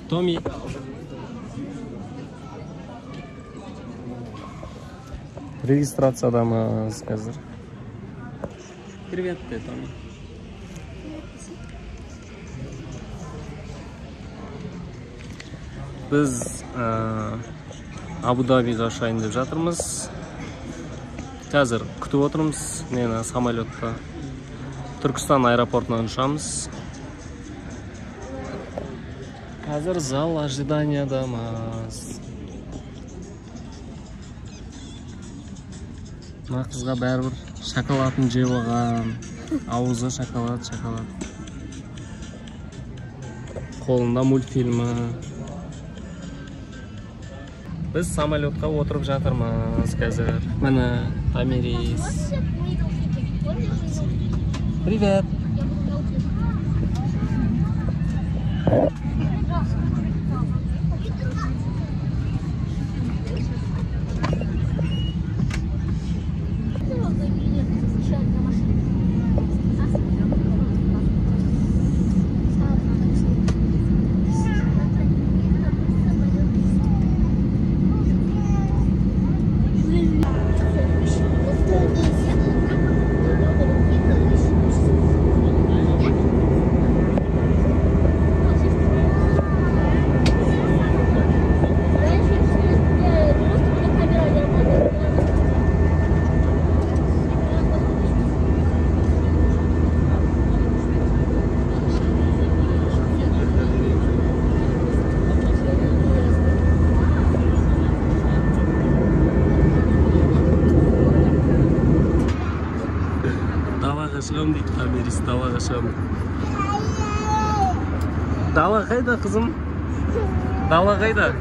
Томи. Регистрациядамыз қазір. Привет, ты, Томи. Біз Абу-Дабиға ұшайын деп жатырмыз. Қазір күтіп отырмыз. Нені, самолетта. Түркістан аэропортынан ұшамыз. Қазір зал ожиданиядамыз. Мына қызға бәрібір шоколадын жеп алған. Ауызы шоколад, шоколад. Қолында мультфильмі. Біз самолетқа отырып жатырмыз қазір. Міне, Томирис. Привет. Шығам дейді Томирис, далаға шығам. Дала қайда, қызым? Дала қайда?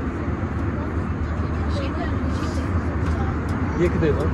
Екіде ғой.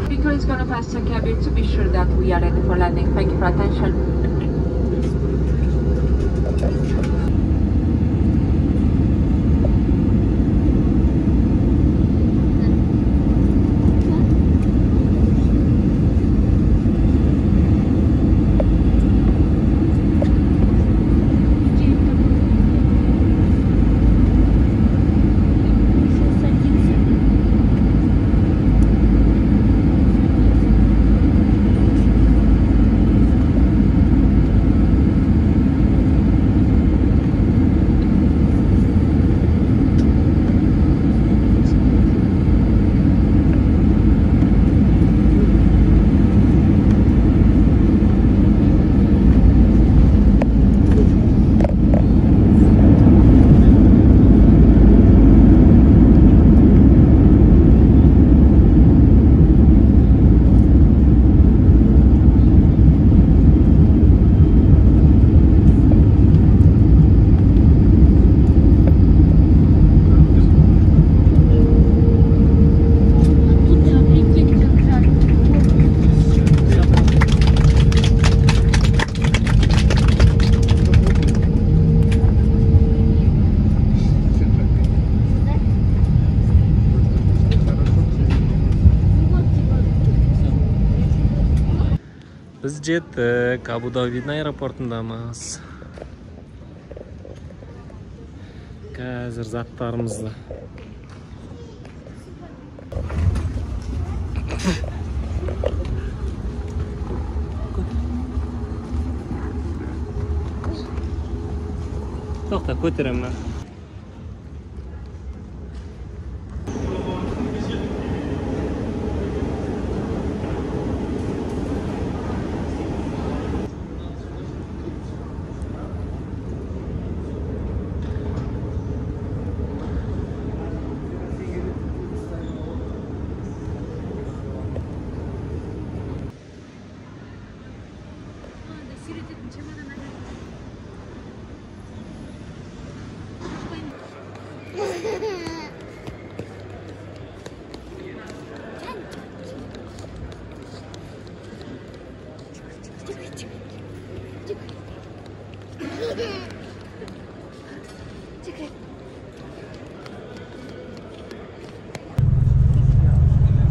Speaker is going to pass the cabin to be sure that we are ready for landing. Thank you for attention. Жеттік, Абу-Дабидің аэропортындамыз. Қазір заттарымызды. Тоқта, көтеремін.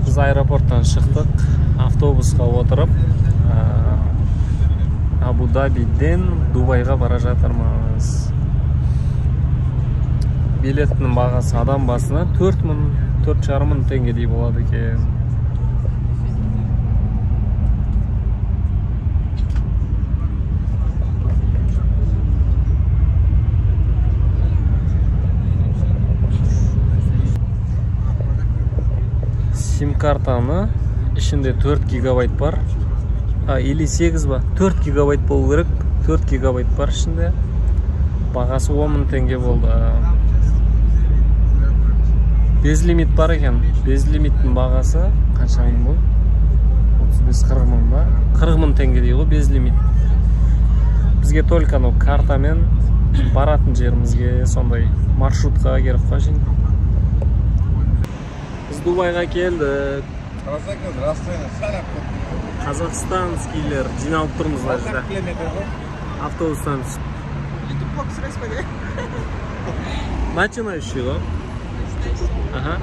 Біз аэропорттан шықтық, автобусқа отырып, Абу-Дабиден Дубайға бара жатырмыз. Билеттің бағасы адам басына 4,5 мың теңгедей болады екен. Сим-картаны ішінде 4 гигабайт бар. Или 8 ба? 4 гигабайт болу керек. 4 гигабайт бар ішінде. Бағасы 10 мың теңге болды. Безлимит бар екен. Безлимиттің бағасы қанша мың бұл? 35-40 мың ба? 40 мың теңге дейді ғой безлимит. Бізге только анау картамен баратын жерімізге сондай маршрутқа керек қой. Біз Дубайға келдік. Қазақстанскийлер жиналып тұрмыз мына жерде. Автобустан түсіп. Ютуб-блог түсіресіз бе? Начинающий ғой. Ага.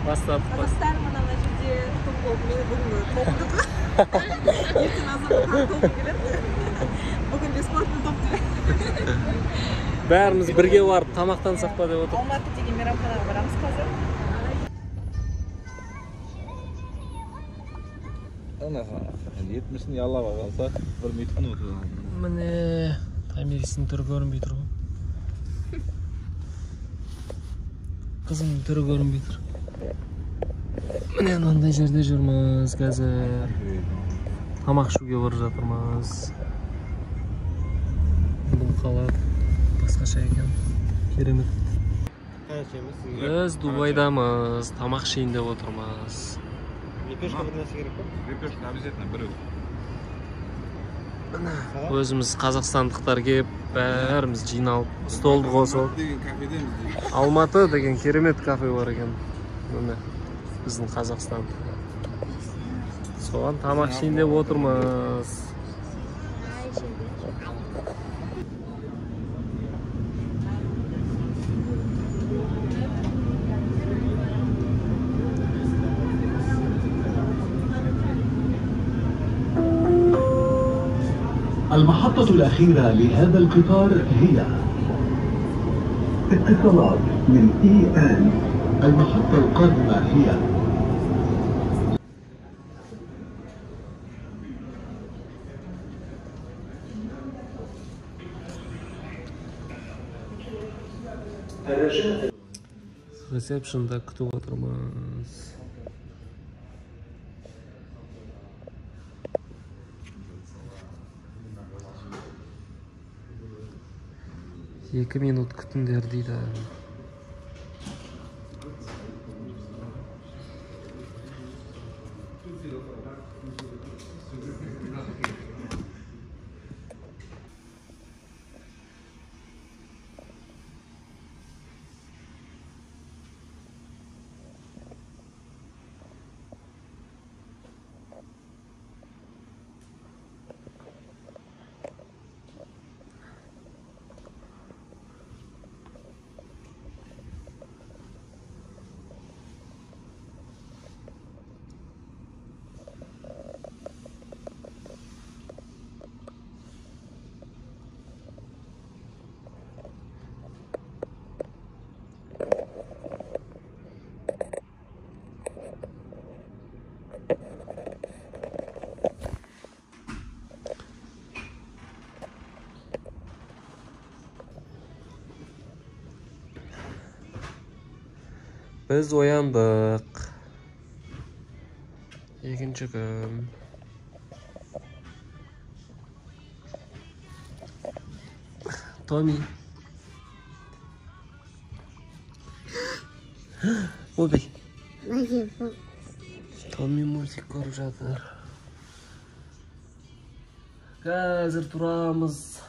Бастадық. Қазақстан мына жерде топ болып, мені бүгінгі топтық. Ертең азанда топ келеді. Бүгін бесплатный топ деп. Бәріміз бірге барып тамақтансақ па деп отырмыз. Алматы деген мейрамханаға барамыз қазір. 70-ін ялап алсақ, бір метрін отырған. Міне, Томиристің түрі көрінбей тұр ғой. Қызымның түрі көрінбей тұр. Міне, мынандай жерде жүрміз қазір. Тамақ ішуге барып жатырмыз. Бұл қала басқаша екен. Керемет. Біз Дубайдамыз, тамақ ішейін деп отырмыз. Лепешка бір нәрсе керек па? Лепешка обязательно біреу. Өзіміз қазақстандықтар келіп, бәріміз жиналып, столды қосып. Алматы деген керемет кафе бар екен. Міне, біздің Қазақстан. Соған тамақ ішейін деп отырмыз. المحطة الأخيرة لهذا القطار هي اتصالات من إي آن. المحطة القادمة هي Ресепшнда күтіп отырмыз. 2 минут күтіңдер дейді. Біз ояндық. Екінші күн. Томи. Оби. Томи мультик көріп жатыр. Қазір тұрамыз.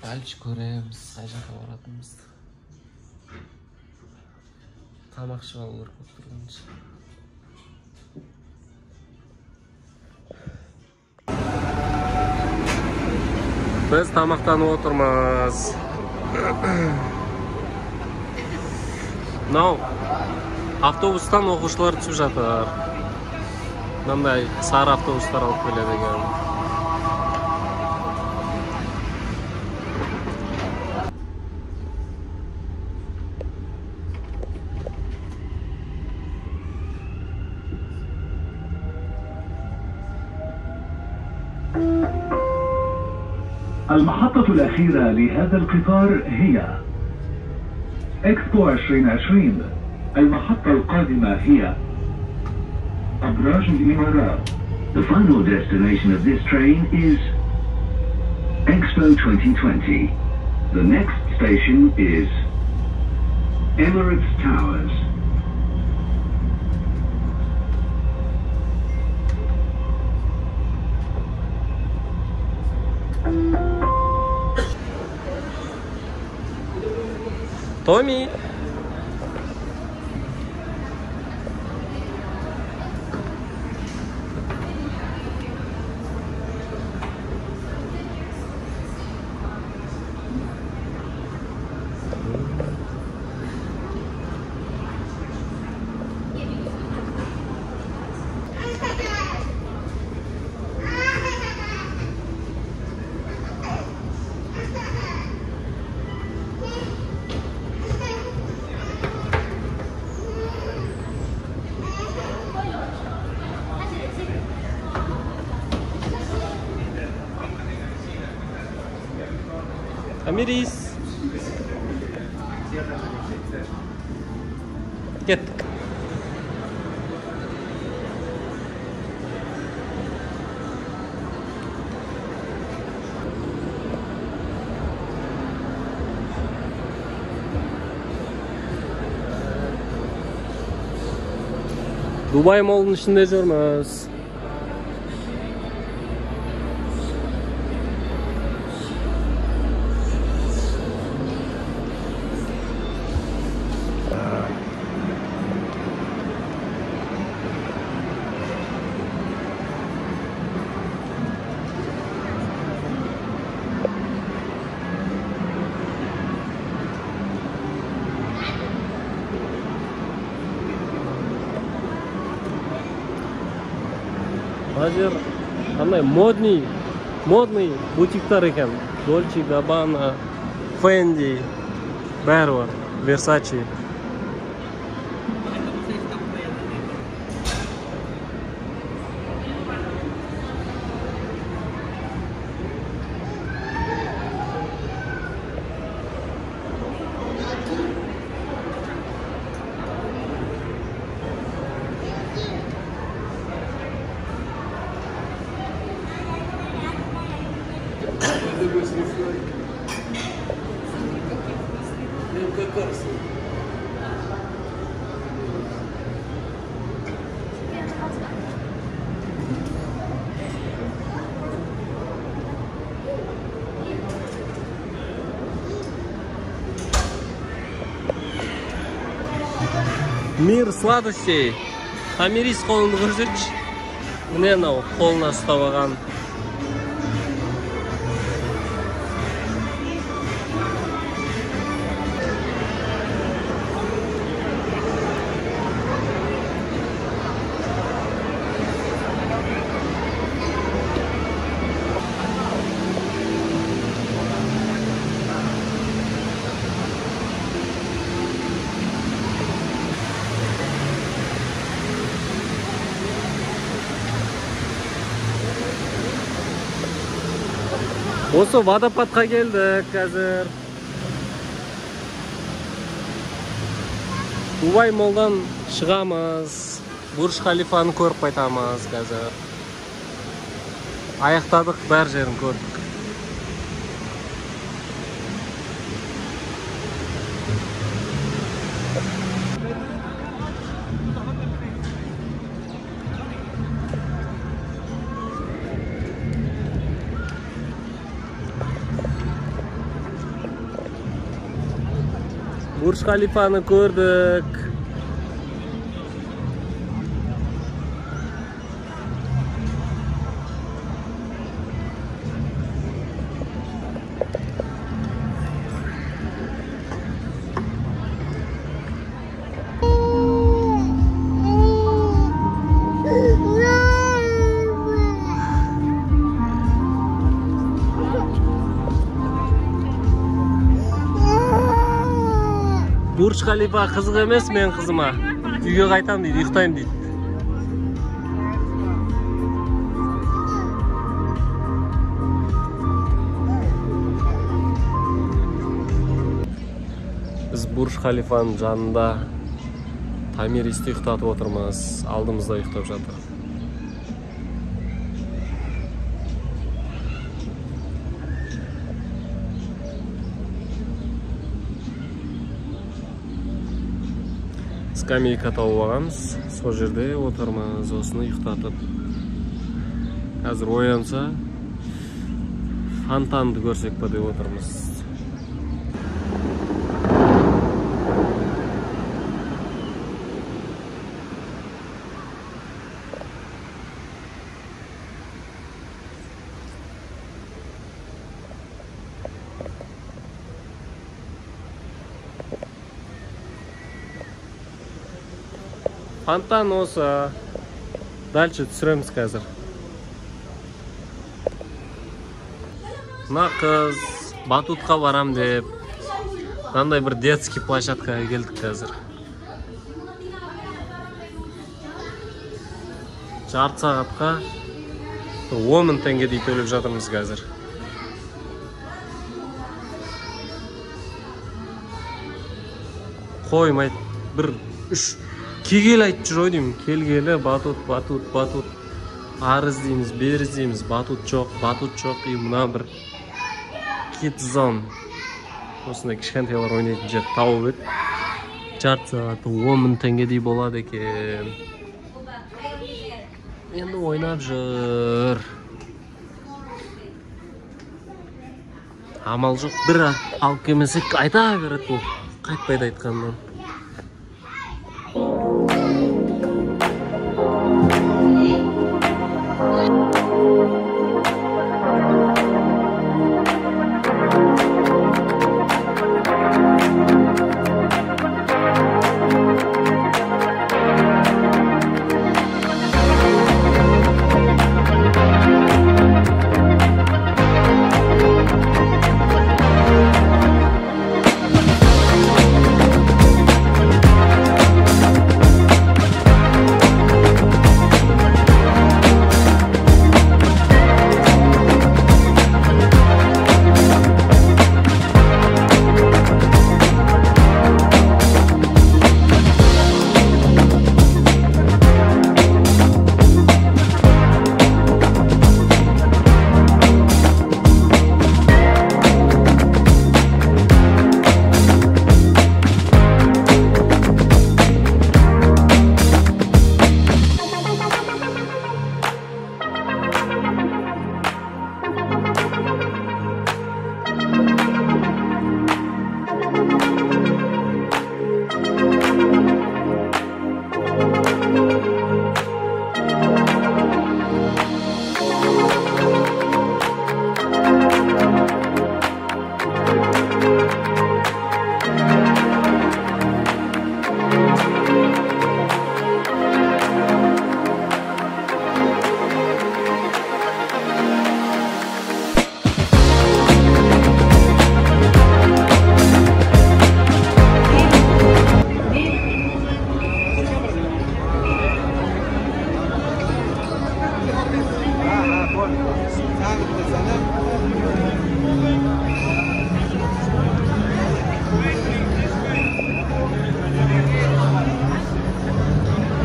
Дальше көреміз, қай жаққа баратынымызды. Тамақ ішіп алу керек болып тұрғанша. Біз тамақтанып отырмыз. Мынау автобустан оқушылар түсіп жатыр. Мынандай сары автобустар алып келеді екен. المحطة الأخيرة لهذا القطار هي إكسبو 2020. المحطة القادمة هي أبراج الإمارات. The final destination of this train is Expo 2020. The next station is Emirates Towers. Томи. Амирис. Кеттік. Дубай молының ішінде жүрміз. Мына жер қандай модный бутиктар екен. Дольче Габбана, Фенди, бәрі бар. Версачи. Мир сладостей. Амирис қолыңды көрсетші. Міне анау қолына ұстап алған. Осы водопадқа келдік қазір. Дубай Моллдан шығамыз. Бурж Халифаны көріп қайтамыз қазір. Аяқтадық, бәр жерін көрдік. Бурж Халифаны көрдік. Бурж Халифа қызық емес мен қызыма. Үйге қайтам дейді, ұйықтаймын дейді. Біз Бурж Халифаның жанында Томиристі ұйықтатып отырмыз. Алдымызда ұйықтап жатыр. Скамейка тауып алғанбыз, сол жерде отырмыз, осыны ұйықтатып. Қазір оянса, фонтанды көрсек па деп отырмыз. Фонтан осы. Дальше түсіреміз қазір. Мына қыз батутқа барам деп мынандай бір детский площадкаға келдік қазір. Жарты сағатқа 10 мың теңгедей төлеп жатырмыз қазір. Қоймайды, бір үш кегел айтып жүр ғой деймін. Келгелі батут, батут, батут. Ары іздейміз, бері іздейміз, батут жоқ, батут жоқ. И мына бір kids zone. Осындай кішкентайлар ойнайтын жер тауып еді. Жарты сағаты 10 мың теңгедей болады екен. Енді ойнап жүр. Амал жоқ, бір алып келмесек айта береді бұл. Қайтпайды айтқаннан.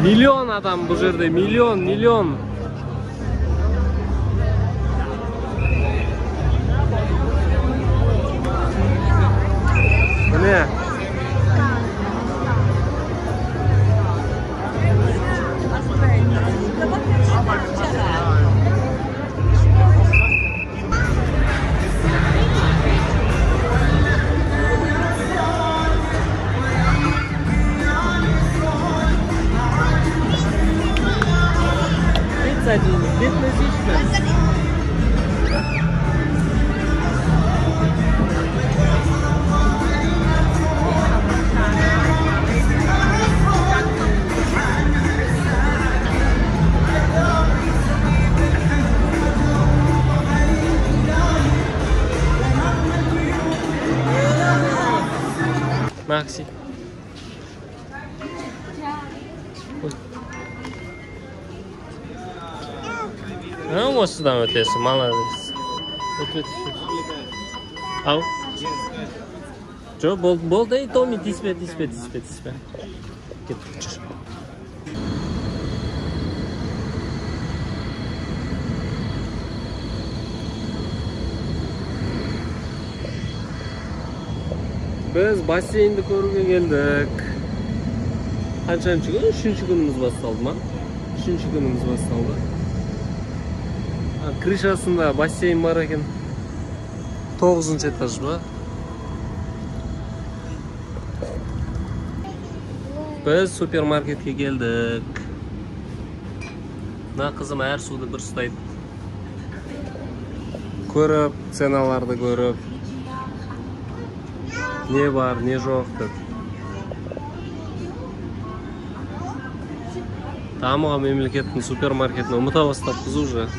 Миллион адам бұл жерде, миллион, миллион. Міне. Макси. Осыдан өтесің, молодец. Өт. Ау. Жоқ, болды, болды, ей, Томми, тиіспе, тиіспе, тиіспе, тиіспе. Кет, жүр. Біз бассейнді көруге келдік. Қаншаншы күн? Үшінші күніміз басталды ма? Үшінші күніміз басталды. Крышасында бассейн бар екен. 9-шы этаж ба? Біз супермаркетке келдік. Мына қызым әр суды бір ұстайды. Көріп, ценаларды көріп, не бар, не жоқ деп. Дамыған мемлекеттің супермаркетін ұмыта бастаппыз уже.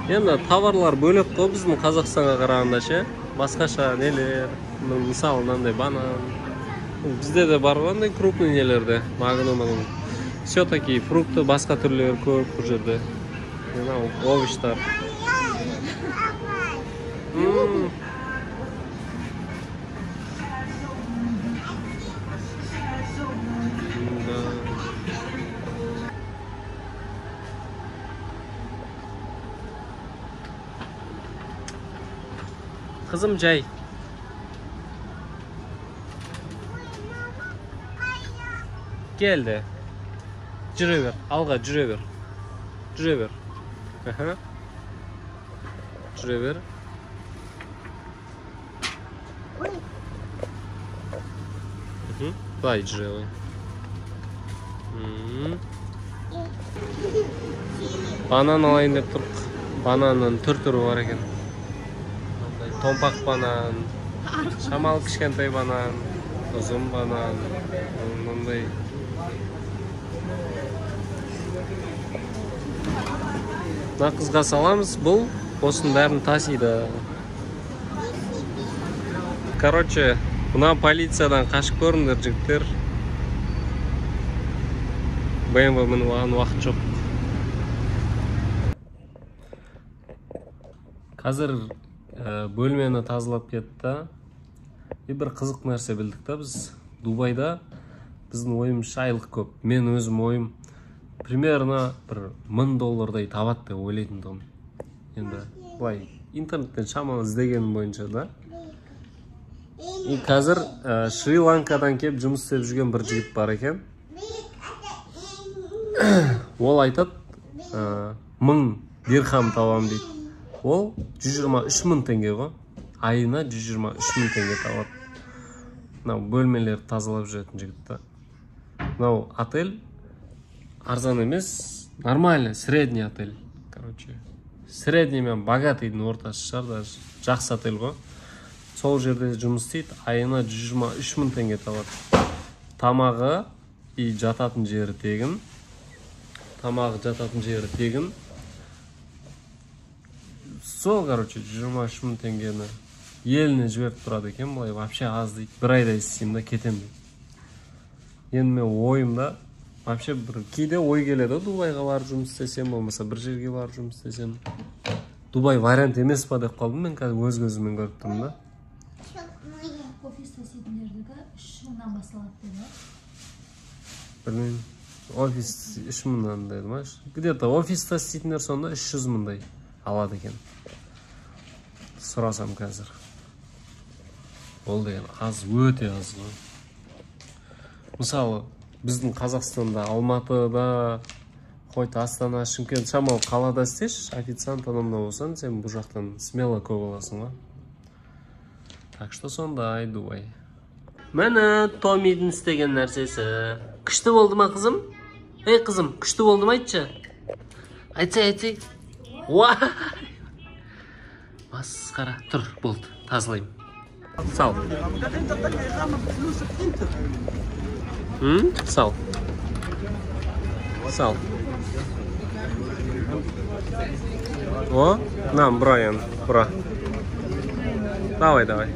Енді товарлар бөлек қой біздің Қазақстанға қарағанда ше, басқаша нелер, мысалы мынандай банан. Бізде де бар ғой андай крупный нелерде, магнум. Все-таки фрукты басқа түрлері көп бұл жерде. Мынау овощтар. Қызым жай. Келді. Жүре бер, алға жүре бер. Жүре бер. Жүре бер. Былай жүре ғой. Банан алайын деп тұрдық. Бананның түр-түрі бар екен. Томпақ банан, шамалы кішкентай банан, ұзын банан, мынандай. Мына қызға саламыз, бұл осының бәрін тасиды. Короче, мына полициядан қашып көріңдер, жігіттер. BMW мініп алған уақыт жоқ. Қазір бөлмені тазалап кетті. И бір қызық нәрсе білдік та біз. Дубайда біздің ойымызша айлық көп. Мен өзім ойым примерно бір $1000 табады деп ойлайтын тұғым. Енді былай интернеттен шамалы іздегенім бойынша да. И қазір Шри-Ланкадан келіп жұмыс істеп жүрген бір жігіт бар екен. Ол айтады, 1000 дирхам табам дейді. Ол 123 мың теңге ғой. Айына 123 мың теңге табады. Мынау бөлмелерді тазалап жүретін жігіт та. Мынау отель арзан емес, нормально, средний отель. Короче, средний мен богатыйдың ортасы шығар, даже жақсы отель ғой. Сол жерде жұмыс істейді, айына 123 мың теңге табады. Тамағы и жататын жері тегін. Тамағы жататын жері тегін. Сол, короче, 123 мың теңгені еліне жіберіп тұрады екен, былай вообще аз дейді. Бір айда істеймін да кетемін дейді. Енді мен ойымда вообще бір кейде ой келеді, Дубайға барып жұмыс істесем, болмаса бір жерге барып жұмыс істесем. Дубай вариант емес па деп қалдым мен, қазір өз көзіммен көріп тұрмын да. Офиста істейтіндердікі 3 мыңнан басталады деді. Білмеймін. Офис 3 мыңнан деді ма? Где-то офиста істейтіндер сонда 300 мыңдай алады екен. Сұрасам қазір. Ол деген аз, өте аз ғой. Мысалы, біздің Қазақстанда, Алматыда, хоть Астана, Шымкент, шамалы қалада істеші, официант анау мынау болсаң, сен бұл жақтан смело көп аласың ғой. Так что сондай Дубай. Міне Томидің істеген нәрсесі. Күшті болды ма қызым? Ей қызым, күшті болды ма айтшы? Айтсай, айтсай. Уа! Масқара. Тұр, болды, тазалаймын. Сал. Сал. Сал. О, нам, Брайан, бра. Давай, давай.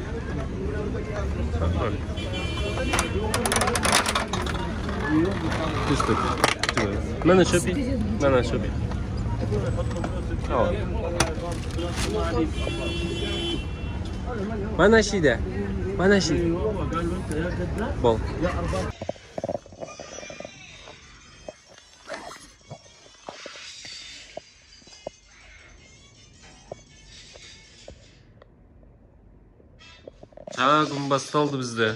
Міне шөпи. Міне шөпи. Мына шиде. Мына шиде. Бол. Жаңа күн басталды бізде.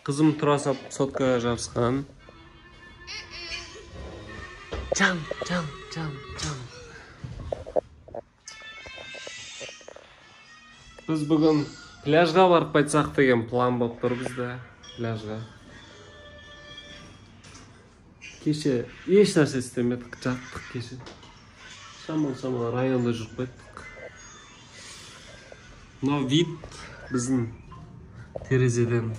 Қызым тұра сап соткаға жабысқан. Жан, жан, жан, жан. Біз бүгін пляжға барып қайтсақ деген план болып тұр бізде. Пляжға. Кеше еш нәрсе істемедік, жаттық кеше. Шамал-шамал районда жүріп қайттық. Мынау вид біздің терезеден.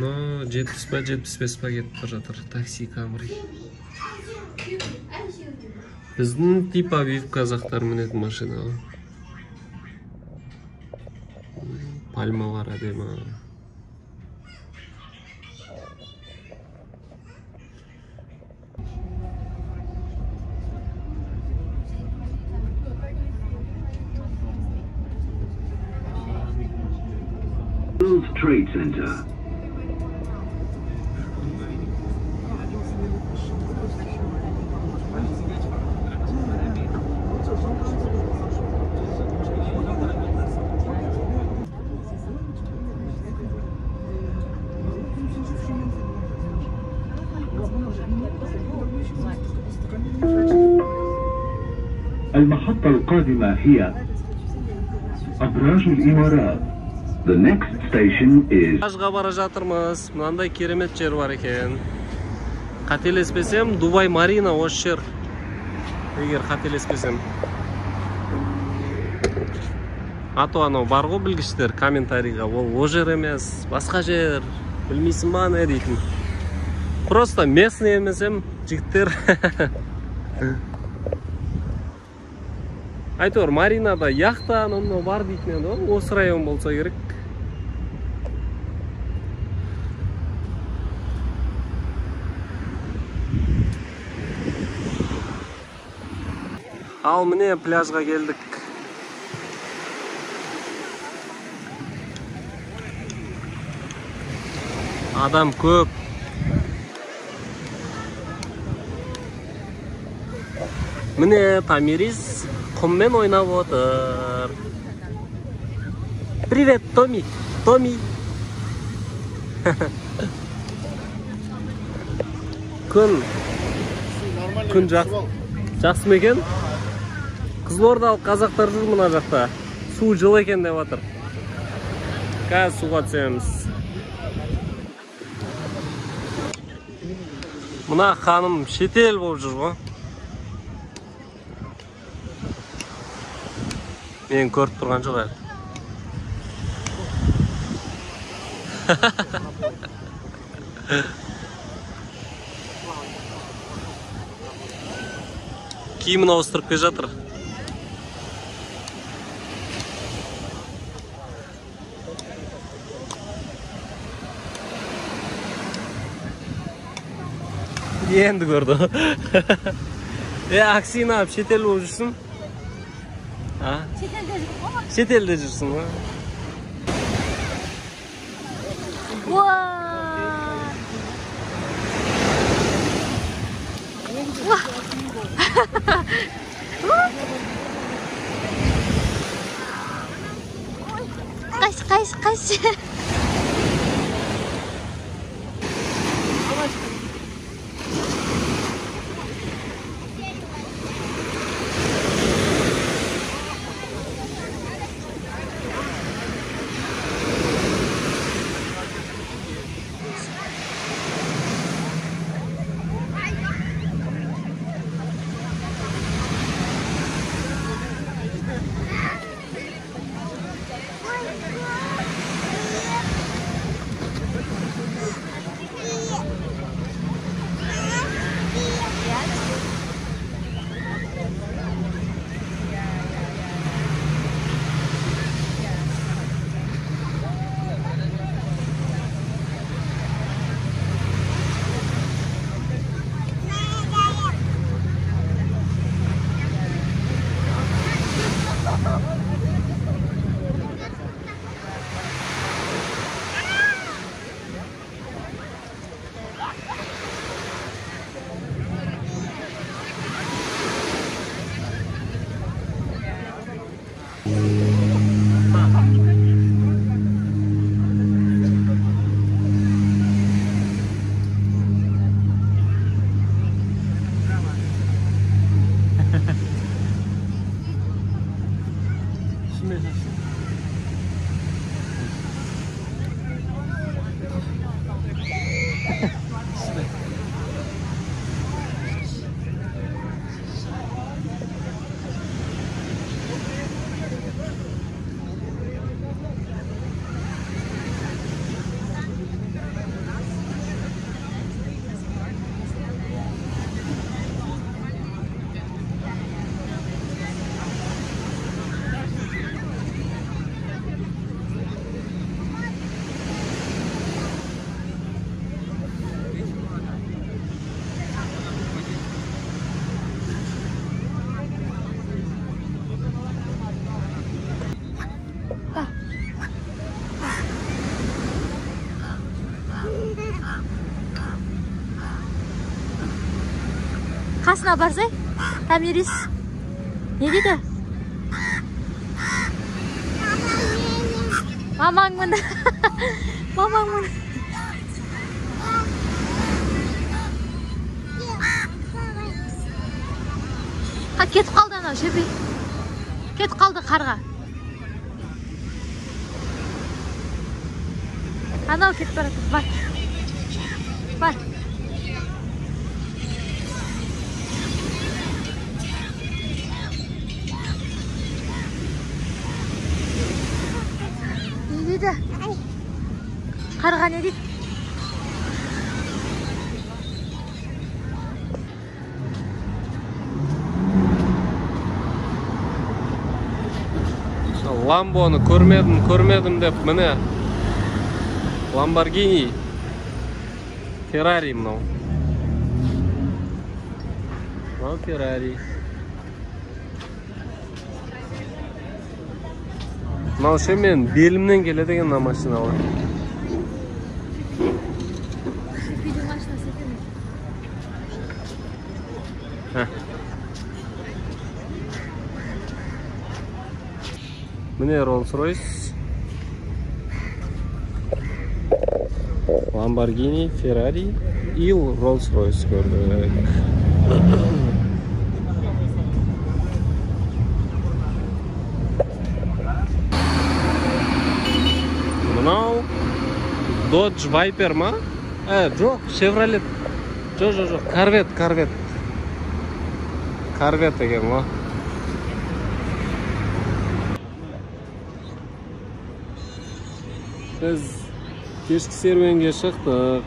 Но 70 па 75 па кетіп бара жатыр такси Камри. Біздің типа вип қазақтар мінетін машина ғой. Пальмалар әдемі. World Trade Center. المحطة القادمة هي أبراج الإمارات. The next station is. Пляжға бара жатырмыз. Мынандай керемет жер бар екен. Қателеспесем, Дубай Марина осы жер. Егер қателеспесем. Ато анау бар ғой білгіштер комментарийға, ол о жер емес, басқа жер, білмейсің ба не дейтін. Просто местный емесем, жігіттер. Әйтеуір Маринада яхта анау мынау бар дейтін еді ғой, осы район болса керек. Ал міне пляжға келдік. Адам көп. Міне Томирис құммен ойнап отыр. Привет, Томи. Томи. Күн жақсы ма екен? Қызылордалық қазақтар жүр мына жақта. Су жылы екен деп жатыр. Қазір суға түсеміз. Мына ханым шетел болып жүр ғой. Мен көріп тұрған жоқ әлі. Киімін ауыстырып келе жатыр. Енді көрді. Аксина алып шетел болып жүрсің. А? Шетелде жүрмін ғой. Шетелде жүрсің ғой. Қайсы, қайсы, қайсы. Қасына барсай, Томирис. Не дейді? Мамаңмын. Мамаңмын. Кетіп қалды анау, шөпе. Кетіп қалды қарға. Анау кетіп бара жатыр. Бар. Бар. Не дейді? Қарға не дейді? Ламбоны көрмедім, көрмедім деп, міне Ламборгини, Феррари мынау. Мынау Феррари. Мынау ше мен белімнен келеді екен мына машиналар. Міне Rolls-Royce, Lamborghini, Ferrari и Rolls-Royce көрдік. Мынау Dodge Viper ма? Жоқ, Chevrolet. Жоқ, жоқ, жоқ, Corvette, Corvette. Corvette екен ғой. Біз кешкі серуенге шықтық.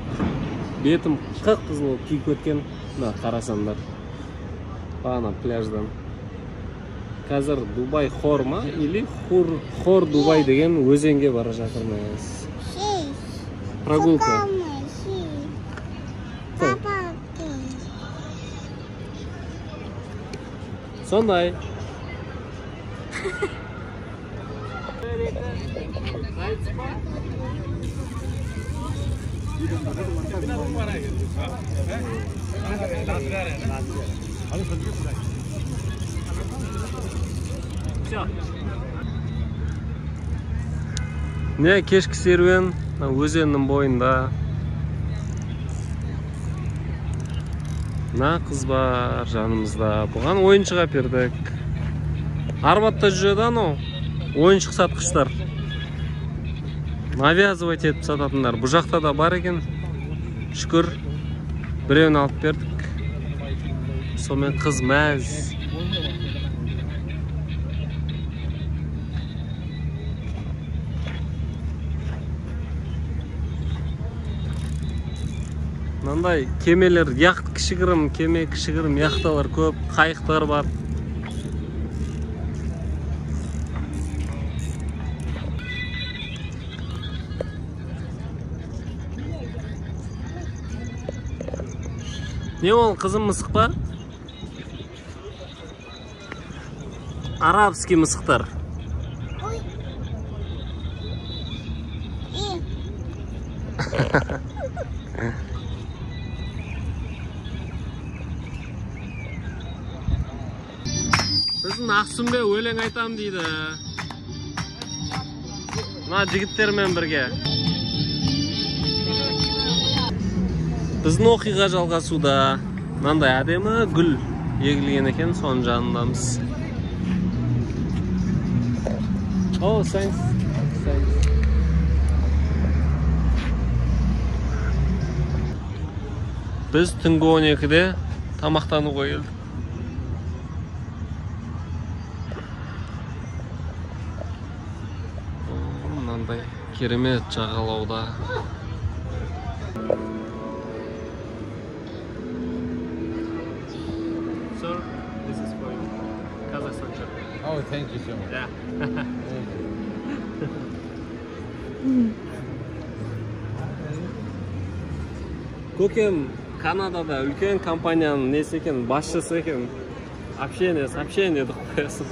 Бетім қып-қызыл болып күйіп кеткен. Мына қарасаңдар. Бағана пляждан. Қазір Дубай Хор ма или Хор Дубай деген өзенге бара жатырмыз. Прогулка. Сондай. Не кешкі серуен өзеннің бойында. Мына қыз бар жанымызда. Бұған ойыншық әпердік. Арбатта жүреді анау ойыншық сатқыштар. Навязывать етіп сататындар. Бұл жақта да бар екен. Шүкір, біреуін алып бердік. Сонымен қыз мәз. Мынандай кемелер, яхт кішігірім, кеме кішігірім яхталар көп, қайықтар бар. Не ол, қызым, мысық па? Арабский мысықтар. Біздің Ақсүмбе өлең айтам дейді. Мына жігіттермен бірге. Біздің оқиға жалғасуда. Мынандай әдемі гүл егілген екен, соның жанындамыз. Oh, thanks. Thanks. Біз түнгі 12-де тамақтануға келдік. Мынандай керемет жағалауда. Sir, this is for you. Kazakhstan chocolate. Oh, thank you so much. Yeah. Көкем Канадада үлкен компанияның несі екен, басшысы екен. Общение, сообщение деп қоясың.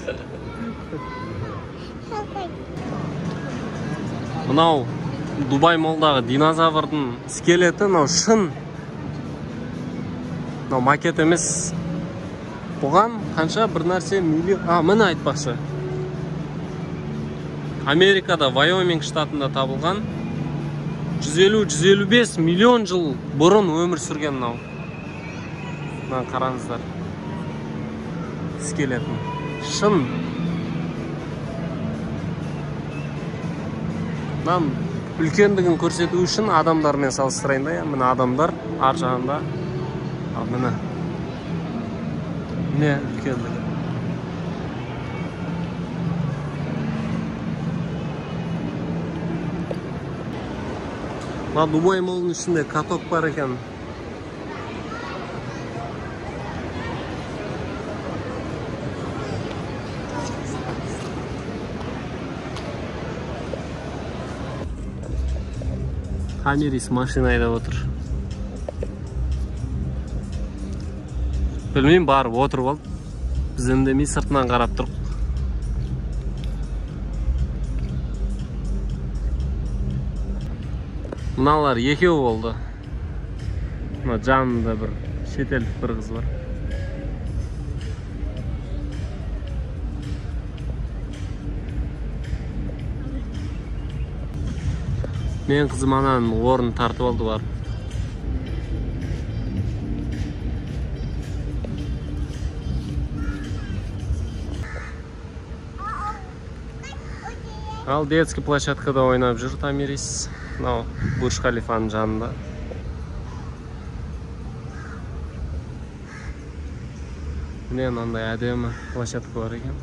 Мынау Дубай молдағы динозаврдың скелеті, мынау шын. Мынау макет емес. Бұған қанша бір нәрсе миллион... А, міне айтпақшы. Америкада, Вайоминг штатында табылған 150-155 миллион жыл бұрын өмір сүрген мынау. Мына қараңыздар. Скелетін. Шын. Мынаның үлкендігін көрсету үшін адамдармен салыстырайын да, міне адамдар ар жағында. Ал міне. Міне үлкендігі. Мына Дубай молының ішінде каток бар екен. Томирис машина айдап отыр. Білмеймін, барып отырып алды. Біз үндемей сыртынан қарап тұрық. Мыналар екеу болды. Мына жанында бір шетелдік бір қыз бар. Мен қызым ананың орнын тартып алды барып. Ал детский площадкада ойнап жүр Томирис. Мынау Бурдж Халифаның жанында. Міне мынандай әдемі площадка бар екен.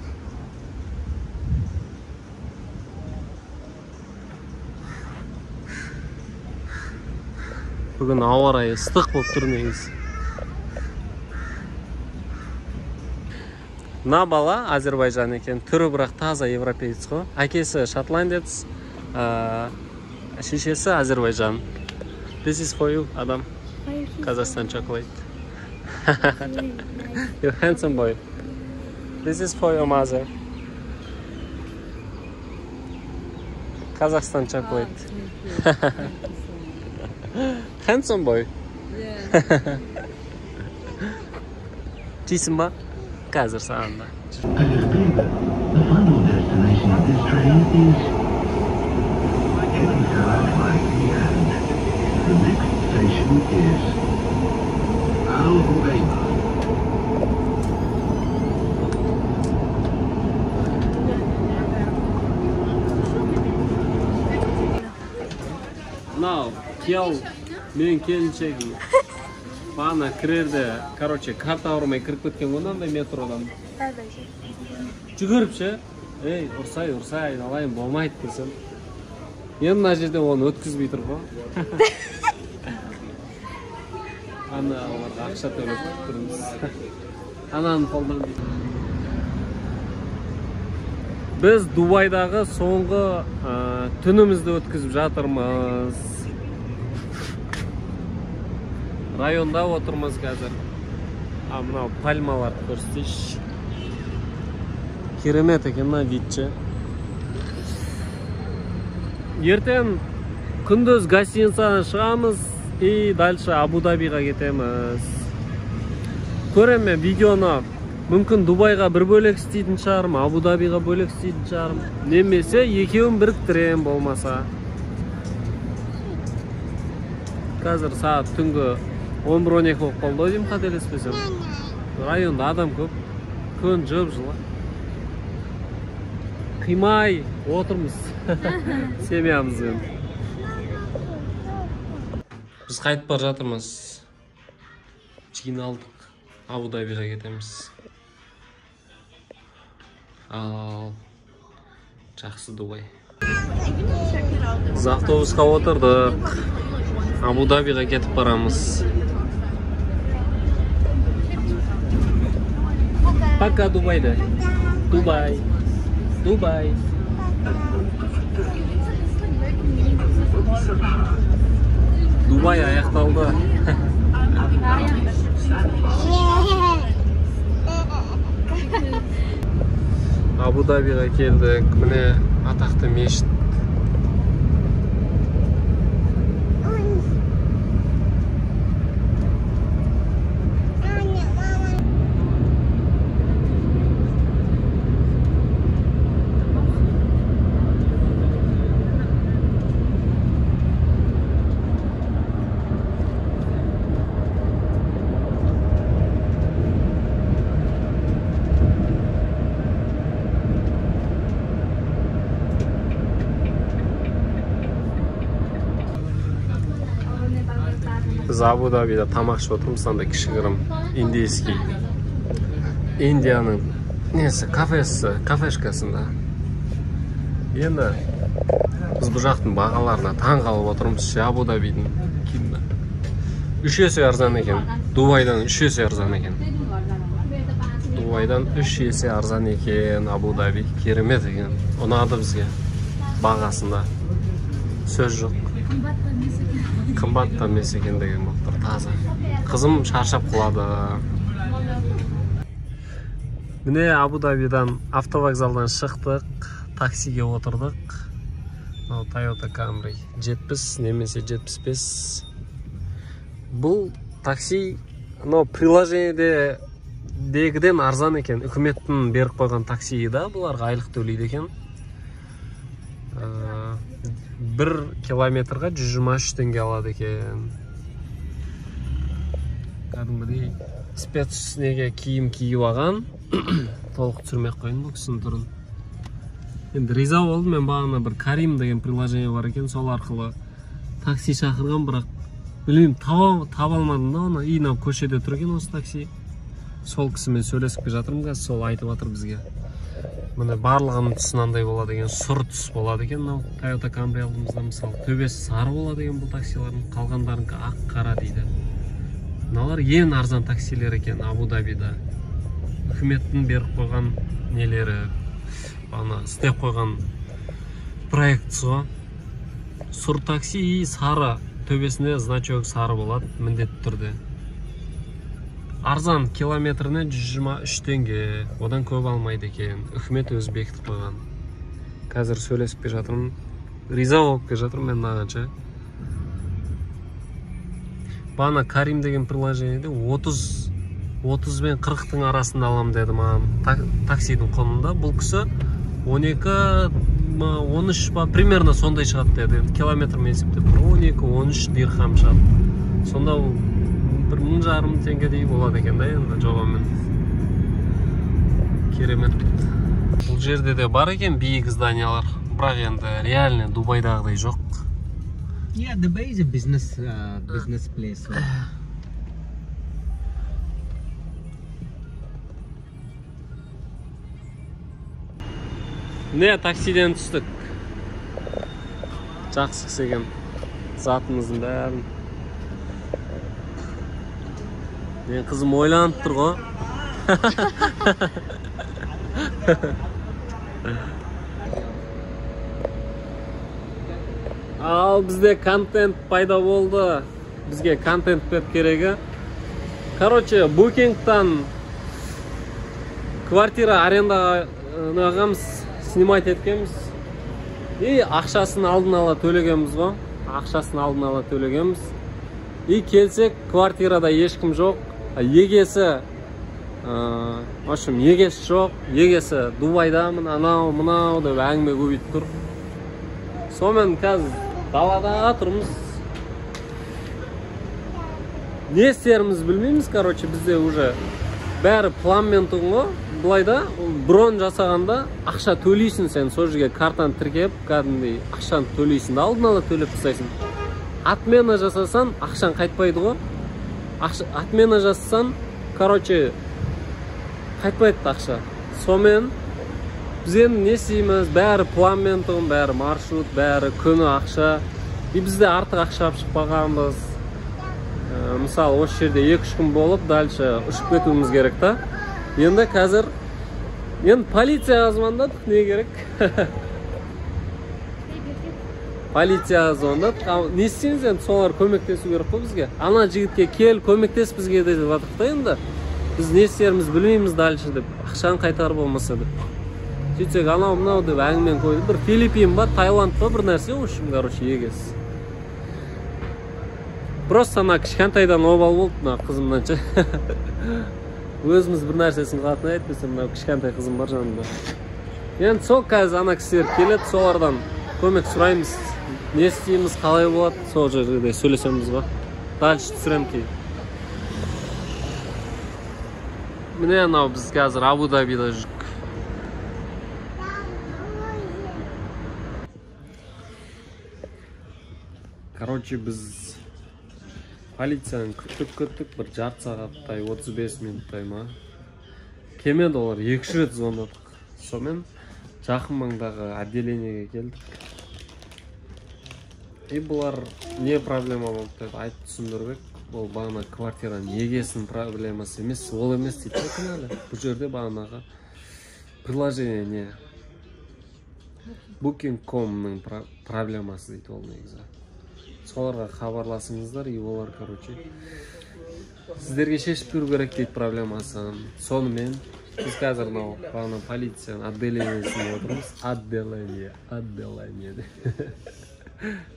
Бүгін ауа райы ыстық болып тұр негізі. Мына бала Азербайжан екен, түрі бірақ таза европеец қой. Әкесі шотландец, шешесі Азербайжан. This is for you, Adam. Kazakhstan chocolate. You handsome boy. This is for your mother. Kazakhstan chocolate. Handsome boy. Yeah. Жейсің ба? Қазір саған да. The final destination of this train is Etisalat. The next station is Al Hubayba. Мынау қиял менің келіншегім. Бағана кірерде, короче, карта ауырмай кіріп кеткен ғой мынандай метродан. Жүгіріп ше, ей, ұрсай, ұрсай, айналайын, болмайды десем. Енді мына жерде оны өткізбей тұр ғой. Ана оларға ақша төлеп тұрмыз. Ананың қолдан дейді. Біз Дубайдағы соңғы түнімізді өткізіп жатырмыз. Районда отырмыз қазір. А мынау пальмаларды көрсетейінші. Керемет екен мына вид ше. Ертең күндіз гостиницадан шығамыз и дальше Абу-Дабиға кетеміз. Көрем мен видеоны, мүмкін Дубайға бір бөлек істейтін шығармын, Абу-Дабиға бөлек істейтін шығармын. Немесе екеуін біріктірем болмаса. Қазір сағат түнгі 11:12 болып қалды ау деймін, қателеспесем. Районда адам көп, күн жып-жылы. Қимай отырмыз семьямызбен. Біз қайтып бара жатырмыз. Жиналдық. Абу-Дабиға кетеміз. Ал жақсы Дубай. Біз автобусқа отырдық. Абу-Дабиға кетіп барамыз. Пока Дубайда. Дубай. Дубай. Дубай аяқталды. Абу-Дабиға келдік. Міне атақты мешіт. Біз Абу-Дабида тамақ ішіп отырмыз, андай кішігірім индийский. Индияның несі, кафесі, кафешкасында. Енді біз бұл жақтың бағаларына таң қалып отырмыз, Абу-Дабидің киімі. 3 есе арзан екен. Дубайдан 3 есе арзан екен. Дубайдан 3 есе арзан екен Абу-Даби. Керемет екен. Ұнады бізге бағасында. Сөз жоқ. Қымбат та емес екен деген болып тұр, таза. Қызым шаршап құлады. Міне Абу-Дабидан автовокзалдан шықтық, таксиге отырдық. Мынау Toyota Camry 70 немесе 75. Бұл такси, мынау приложениеде дегіден арзан екен. Үкіметтің беріп қойған таксиі да, бұларға айлық төлейді екен. 1 километрға 123 теңге алады екен. Кәдімгідей спец неге киім киіп алған. Толық түсірмей ақ қояйын бұл кісінің түрін. Енді риза болдым мен, бағана бір Карим деген приложение бар екен, сол арқылы такси шақырған, бірақ білмеймін, таба алмадым да оны. И мынау көшеде тұр екен осы такси. Сол кісімен сөйлесіп келе жатырмын қазір, сол айтып жатыр бізге. Міне барлығының түсі мынандай болады екен, сұр түс болады екен мынау Toyota Camry алдымызда, мысалы төбесі сары болады екен бұл таксилардың, қалғандарынікі ақ қара дейді. Мыналар ең арзан таксилер екен Абу-Дабида. Үкіметтің беріп қойған нелері, ана істеп қойған проектісі ғой. Сұр такси и сары, төбесінде значок сары болады міндетті түрде. Арзан километріне 123 теңге, одан көп алмайды екен. Үкімет өзі бекітіп қойған. Қазір сөйлесіп келе жатырмын, риза болып келе жатырмын мен мынаған ше. Бағана Карим деген приложениеде 30 бен 40-тың арасында алам деді маған таксидің құнында. Бұл кісі 12 13 ба, примерно сондай шығады деді. Енді километрмен есептеп 12-13 дирхам шығады. Сонда ол 1,5 теңгедей болады екен да енді жобамен. Керемет. Бұл жерде де бар екен биік зданиялар, бірақ енді реально Дубайдағыдай жоқ. Yeah, Dubai is a business place. So. Не, таксиден түстік. Жақсы кісі екен. Затымыздың бәрін. Мен қызым ойланып тұр ғой. Ал бізде контент пайда болды. Бізге контент бет керегі. Короче, Booking-тан квартира арендаға алғанбыз, снимать еткенбіз. И ақшасын алдын ала төлегенбіз ғой. Ақшасын алдын ала төлегенбіз. И келсек, квартирада ешкім жоқ. Егесі, в общем, егесі жоқ. Егесі Дубайдамын, анау, мынау деп әңгіме көбейтіп тұр. Сонымен қазір далада тұрмыз. Не істерімізді білмейміз, короче, бізде уже бәрі планмен тұғын ғой. Былай да, брон жасағанда ақша төлейсің сен, сол жерге картаны тіркеп, кәдімгідей ақшаны төлейсің да, алдын ала төлеп тастайсың. Отмена жасасаң, ақшаң қайтпайды ғой. Отмена жасасаң, короче, қайтпайды ақша. Сонымен біз енді не істейміз, бәрі планмен тұғын, бәрі маршрут, бәрі күні ақша. И бізде артық ақша алып шықпағанбыз. Мысалы, осы жерде 2-3 күн болып, дальше ұшып кетуіміз керек та. Енді қазір, енді полицияға звондадық, не керек? Полицияға звондадық. Не істейміз енді, солар көмектесу керек қой бізге. Ана жігітке кел, көмектес бізге деп жатырық та енді. Біз не істерімізді білмейміз дальше деп, ақшаны қайтарып болмаса деп. Сөйтсек, анау мынау деп әңгімені қойды. Бір Филиппин ба, Таиланд ба бір нәрсе, в общем, короче, егесі. Просто ана кішкентайдан обал болды мына қызымнан ше. Өзіміз бір нәрсесін қылатын әйтпесе мынау кішкентай қызым бар жанында. Енді сол қазір ана кісілер келеді, солардан көмек сұраймыз. Не істейміз, қалай болады, сол жерде сөйлесеміз ғой. Дальше түсірем кейін. Міне анау біз қазір Абу-Дабида жүрік. Короче, біз полицияны күттік, бір жарты сағаттай, 35 минуттай ма. Келмеді олар, 2-3 рет звондадық. Сонымен жақын маңдағы отделениеге келдік. И бұлар не проблема болды деп айтып түсіндірдік. Бұл бағана квартираның егесінің проблемасы емес, ол емес дейді кінәлі. Бұл жерде бағанағы приложение не? Booking.com'ның проблемасы дейді ол негізі. Соларға хабарласыңыздар, и олар, короче, сіздерге шешіп беру керек дейді проблемасын. Сонымен біз қазір мынау бағана полицияның отделениесінде отырмыз. Отделение, отделение.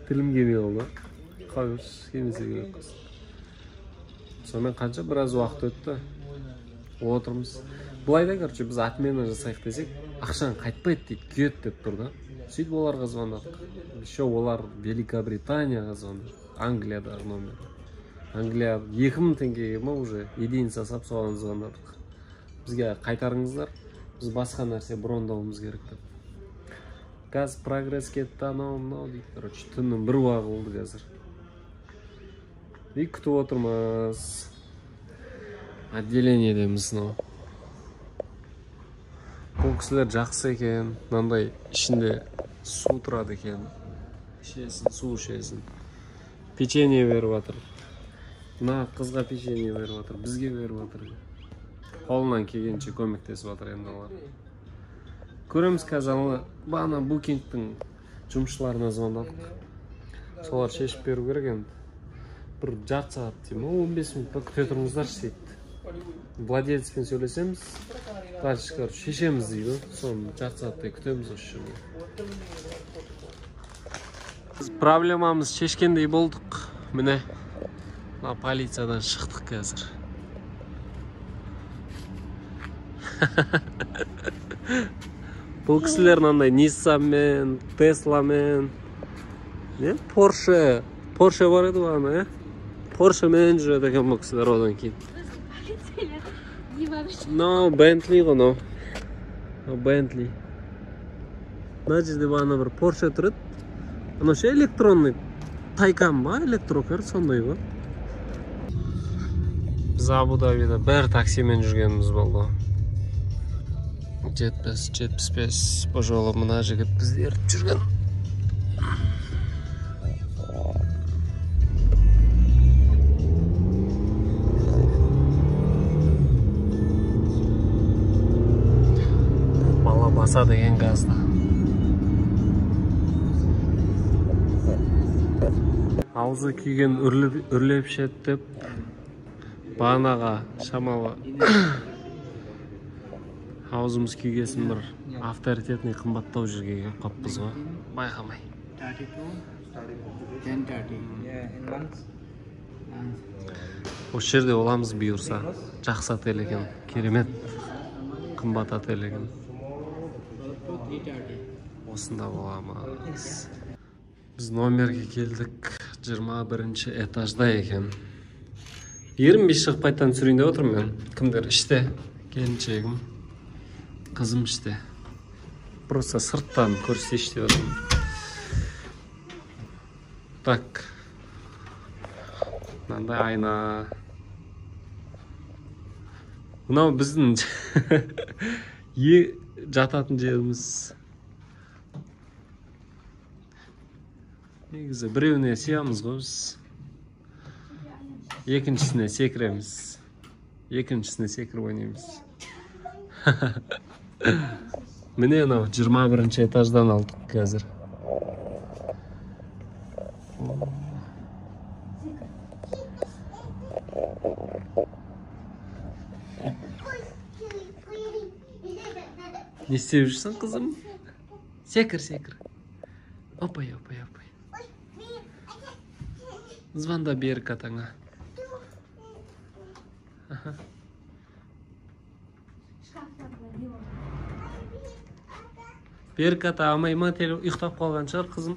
Тілім келмей қалды. Қойшы, келмесе керек қыз. Сонымен қанша біраз уақыт өтті. Отырмыз. Былай да, короче, біз отмена жасайық десек, ақшаң қайтпайды дейді, күйеді деп тұр да. Сөйтіп оларға звондадық. Еще олар Великобританияға звондады. Англиядағы номер. Англия 2000 теңгеге ма уже единица сап соған звондадық. Бізге қайтарыңыздар, біз басқа нәрсе брондауымыз керек деп. Газ прогресс кетті, анау мынау дейді. Короче, түннің бір уағы болды қазір. И күтіп отырмыз. Отделениедеміз мынау. Бұл кісілер жақсы екен, мынандай ішінде су тұрады екен. Ішесің, су ішесің. Печенье беріп жатыр. Мына қызға печенье беріп жатыр, бізге беріп жатыр. Қолынан келгенше көмектесіп жатыр енді олар. Көреміз қазір ана бағана Booking-тің жұмысшыларына звондадық. Солар шешіп беру керек енді. Бір жарты сағат деймін, 15 минут па күте тұрыңыздаршы дейді. Владельцпен сөйлесеміз. Дальше, короче, шешеміз дейді. Соны жарты сағаттай күтеміз осы жерде. Біз проблемамыз шешкендей болдық. Міне, мына полициядан шықтық қазір. Бұл кісілер мынандай Ниссанмен, Тесламен, не? Порше, Порше бар еді ғой ана, ә? Поршемен жүреді екен бұл кісілер одан кейін. Мынау Бентли ғой, мынау. Бентли. Мына жерде бағана бір Порше тұр еді. Анау ше электронный Тайкан ба, электрокар сондай ғой. Біз Абу-Дабида бір таксимен жүргеніміз болды. 70-75 бұл жолы мына жігіт бізді ертіп жүрген. Бала баса деген газды. Аузы күйген үрлеп ішеді деп бағанаға шамалы аузымыз күйгесін бір авторитетный қымбаттау жерге келіп қаппыз ғой, байқамай. Осы жерде боламыз бұйырса. Жақсы отель екен, керемет қымбат отель екен. Осында боламыз. Біз номерге келдік, 21-ші этажда екен. Ерінбей шығып қайтадан түсірейін деп отырмын мен. Кімдер іште, келіншегім, қызым іште. Просто сырттан көрсетейінші деп отырмын. Так. Мынандай айна. Мынау біздің жататын жеріміз. Негізі біреуіне сиямыз ғой біз. Екіншісіне секіреміз. Екіншісіне секіріп ойнаймыз. Міне анау 21-ші этаждан алдық қазір. Не істеп жүрсің, қызым? Секір, секір. Опай, опай, опай. Звонда Берік атаңа. Берік ата алмай ма, ұйықтап қалған шығар қызым.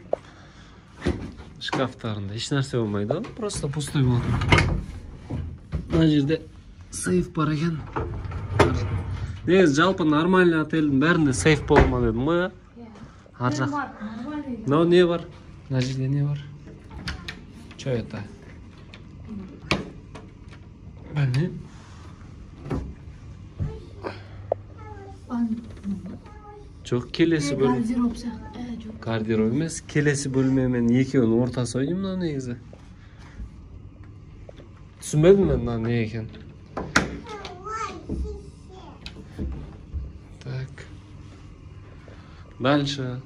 Шкафтарында еш нәрсе болмайды, просто пустой болды. Мына жерде сейф бар екен. Негізі жалпы нормальный отельдің бәрінде сейф болма дедім ғой. Ар жақ. Мынау не бар? Мына жерде не бар? Что это? Білмеймін. Жоқ, келесі бөлме. Гардероб сияқты. Жоқ. Гардероб емес, келесі бөлмемен екеуінің ортасы ғой деймін мынау негізі. Түсінбедім мен мына не екен. Так. Дальше.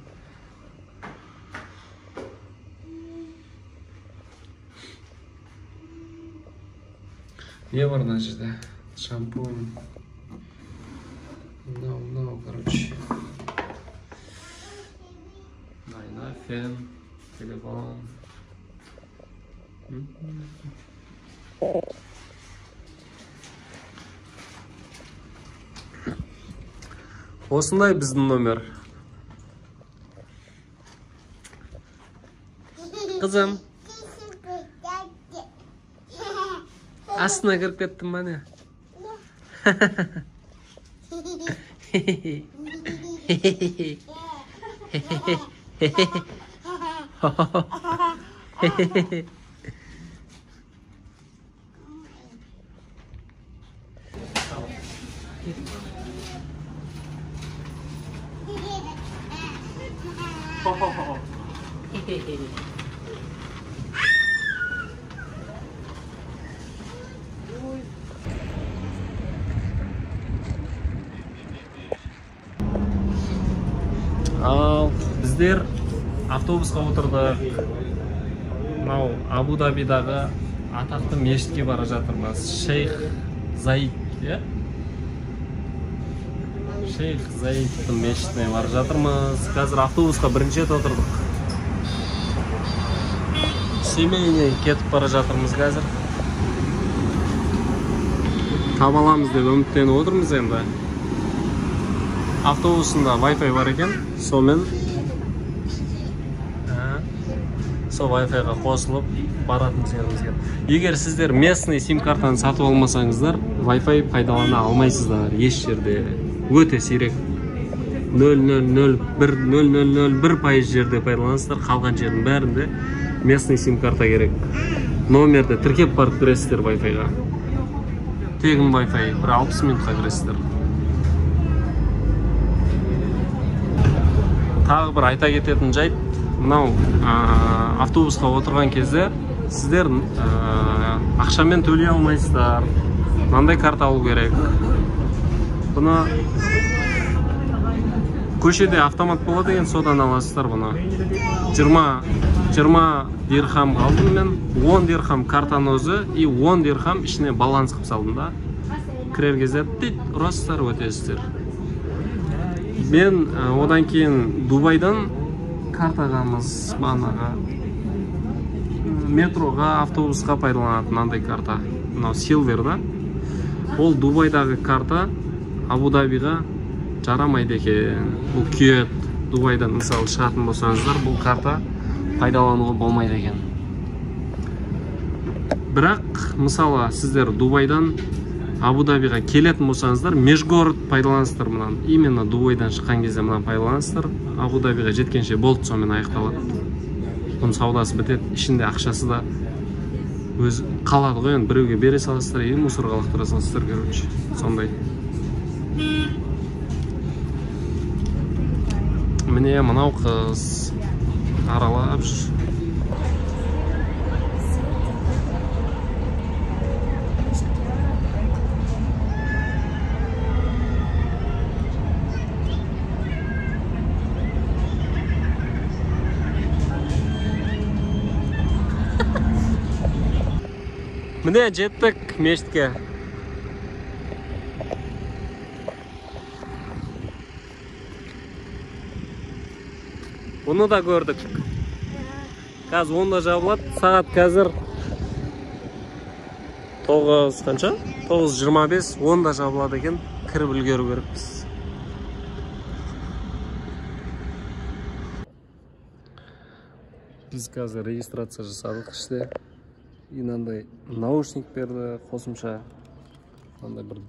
Не бар мына жерде? Шампунь. Мынау, короче. Айна, фен, телефон. Осындай біздің номер. Қызым. Астына кіріп кеттім ба не? Ал біздер автобусқа отырдық. Мынау Абу-Дабидағы атақты мешітке бара жатырмыз. Шейх Заид, иә? Шейх Заидтің мешітіне бара жатырмыз. Қазір автобусқа бірінші рет отырдық. Семейный кетіп бара жатырмыз қазір. Таба аламыз деп үміттеніп отырмыз енді. Автобусында Wi-Fi бар екен, сонымен сол Wi-Fi-ға қосылып баратын жерімізге. Егер сіздер местный сим-картаны сатып алмасаңыздар, Wi-Fi пайдалана алмайсыздар еш жерде. Өте сирек. 0,001% жерде пайдаланасыздар, қалған жердің бәрінде местный сим-карта керек. Номерді тіркеп барып кіресіздер Wi-Fi-ға. Тегін Wi-Fi, бір 60 минутқа кіресіздер. Тағы бір айта кететін жайт, мынау автобусқа отырған кезде сіздер ақшамен төлей алмайсыздар. Мынандай карта алу керек. Бұны көшеде автомат болады екен, содан аласыздар бұны. 20 дирхам алдым мен, 10 дирхам картаның өзі, и 10 дирхам ішіне баланс қылып салдым да. Кірер кезде тит ұрасыздар, өтесіздер. Мен одан кейін Дубайдан картағамыз бағанағы метроға, автобусқа пайдаланатын мынандай карта. Мынау Silver да. Ол Дубайдағы карта Абу-Дабиға жарамайды екен. Бұл күйеді. Дубайдан мысалы шығатын болсаңыздар, бұл карта пайдалануға болмайды екен. Бірақ мысалы сіздер Дубайдан Абу-Дабиға келетін болсаңыздар, межгород пайдаланасыздар мынаны. Именно Дубайдан шыққан кезде мынаны пайдаланасыздар. Абу-Дабиға жеткенше болды, сонымен аяқталады. Бұның саудасы бітеді, ішінде ақшасы да өз қалады ғой енді, біреуге бере саласыздар, или мусорға лақтыра саласыздар, короче, сондай. Міне мынау қыз аралап жүр. Міне жеттік мешітке. Бұны да көрдік. Қазір 10-да жабылады. Сағат қазір 9 қанша? 9:25, 10-да жабылады екен. Кіріп үлгеру керекпіз. Біз қазір регистрация жасадық іште. Мынандай наушник берді, қосымша мынандай бір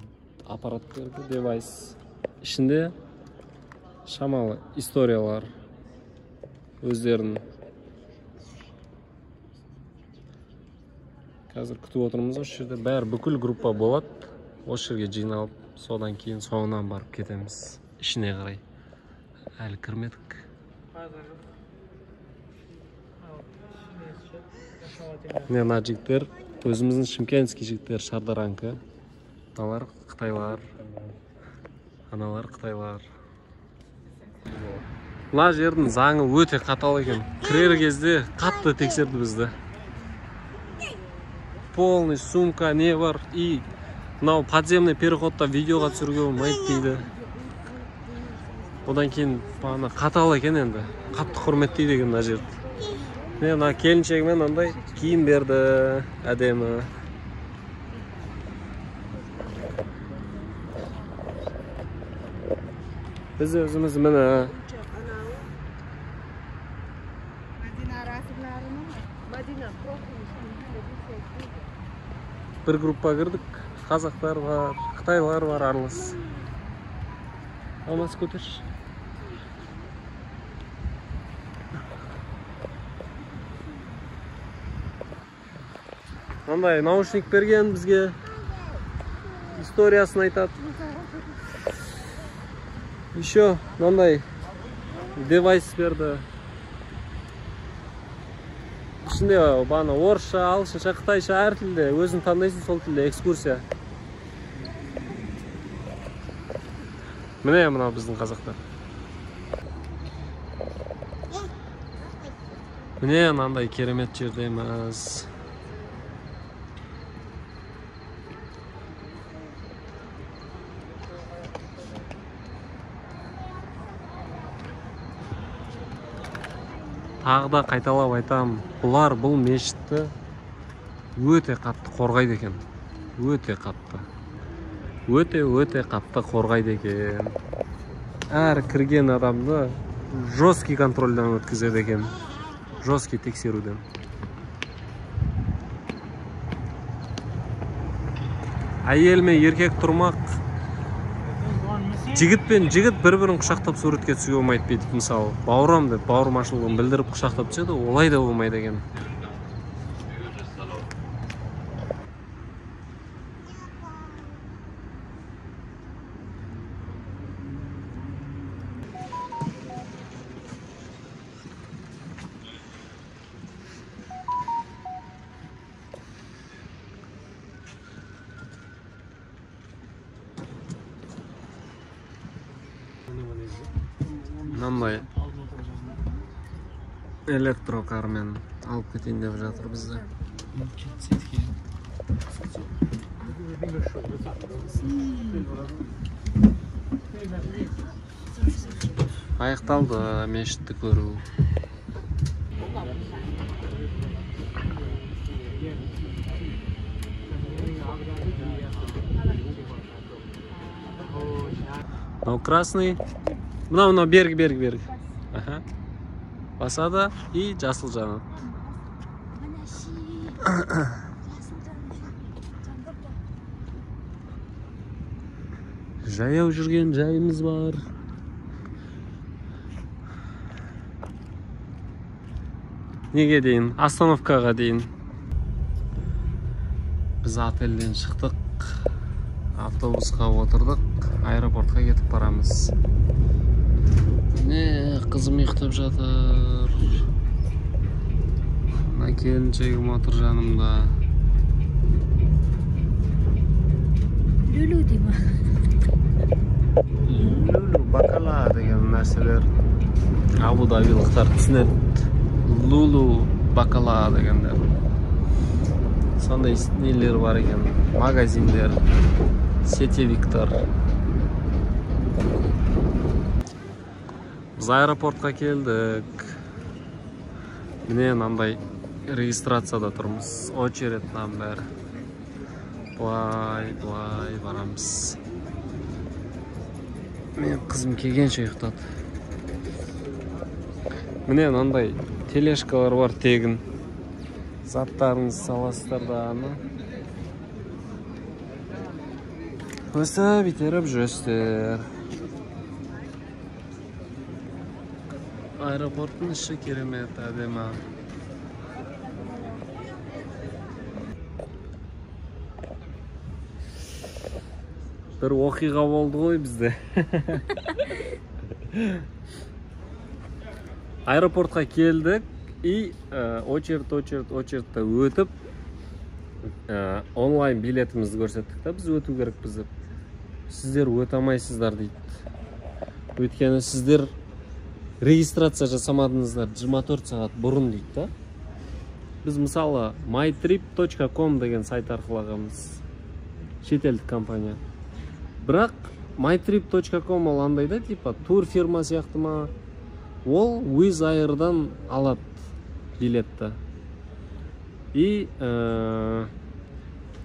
аппарат берді, девайс. Ішінде шамалы историялар өздерін. Қазір күтіп отырмыз осы жерде. Бәрі бүкіл группа болады. Осы жерге жиналып, содан кейін соңынан барып кетеміз. Ішіне қарай. Әлі кірмедік. Міне мына жігіттер, өзіміздің шымкентский жігіттер, шардаранкі. Мыналар қытайлар, аналар қытайлар. Мына жердің заңы өте қатал екен. Кірер кезде қатты тексерді бізді. Полный сумка не бар. И мынау подземный переходта видеоға түсіруге болмайды дейді. Одан кейін бағана қатал екен енді. Қатты құрметтейді екен мына жерді. Міне мына келіншегіме мынандай киім берді, әдемі. Біз өзіміз міне бір группа кірдік. Қазақтар бар, қытайлар бар, аралас. Алмас көтерші. Мындай наушник берген бізге. Историясын айтады. Еще мындай девайс берді. Ішінде бағана орысша, ағылшынша, қытайша әр тілде өзің таңдайсың, сол тілде экскурсия. Міне мынау біздің қазақтар. Міне мынандай керемет жердеміз. Тағы да қайталап айтамын, бұлар бұл мешітті өте қатты қорғайды екен. Өте қатты. Өте қатты қорғайды екен. Әр кірген адамды жесткий контрольдан өткізеді екен. Жесткий тексеруден. Әйел мен еркек тұрмақ, жігіт пен жігіт бір-бірін құшақтап суретке түсуге болмайды бүйтіп, мысалы, бауырым деп бауырмашылығын білдіріп құшақтап түседі, олай да болмайды екен. Мынандай электрокармен алып кетейін деп жатыр бізді. Аяқталды мешітті көру. Мынау красный. Мынау бергі. Аха. Басады и жасыл жанады. Жаяу жүрген жайымыз бар. Неге дейін? Остановкаға дейін. Біз отельден шықтық, автобусқа отырдық, аэропортқа кетіп барамыз. Міне қызым ұйықтап жатыр. Мына келіншегім отыр жанымда. Люлю дей ма? Люлю, бакала деген нәрселер Абу-Дабилықтар түсінеді. Лулу, бакала дегендер. Сондай нелер бар екен, магазиндер, сетевиктар. Біз аэропортқа келдік. Міне мынандай регистрацияда тұрмыз. Очередь мынаның бәрі. Былай, былай барамыз. Мен қызым келгенше ұйықтады. Міне мынандай тележкалар бар тегін. Заттарыңызды саласыздар да аны. Өсіп итеріп жүресіздер. Аэропорттың іші керемет, әдемі. Бір оқиға болды ғой бізде. Аэропортқа келдік и очередь-очередь-очередьті өтіп, онлайн билетімізді көрсеттік та, біз өту керекпіз деп. Сіздер өте алмайсыздар дейді. Өйткені сіздер регистрация жасамадыңыздар 24 сағат бұрын дейді да. Біз мысалы mytrip.com деген сайт арқылы ағамыз. Шетелдік компания. Бірақ mytrip.com ол андай да, типа тур фирма сияқты ма? Ол Wizz Air'дан алады билетті. И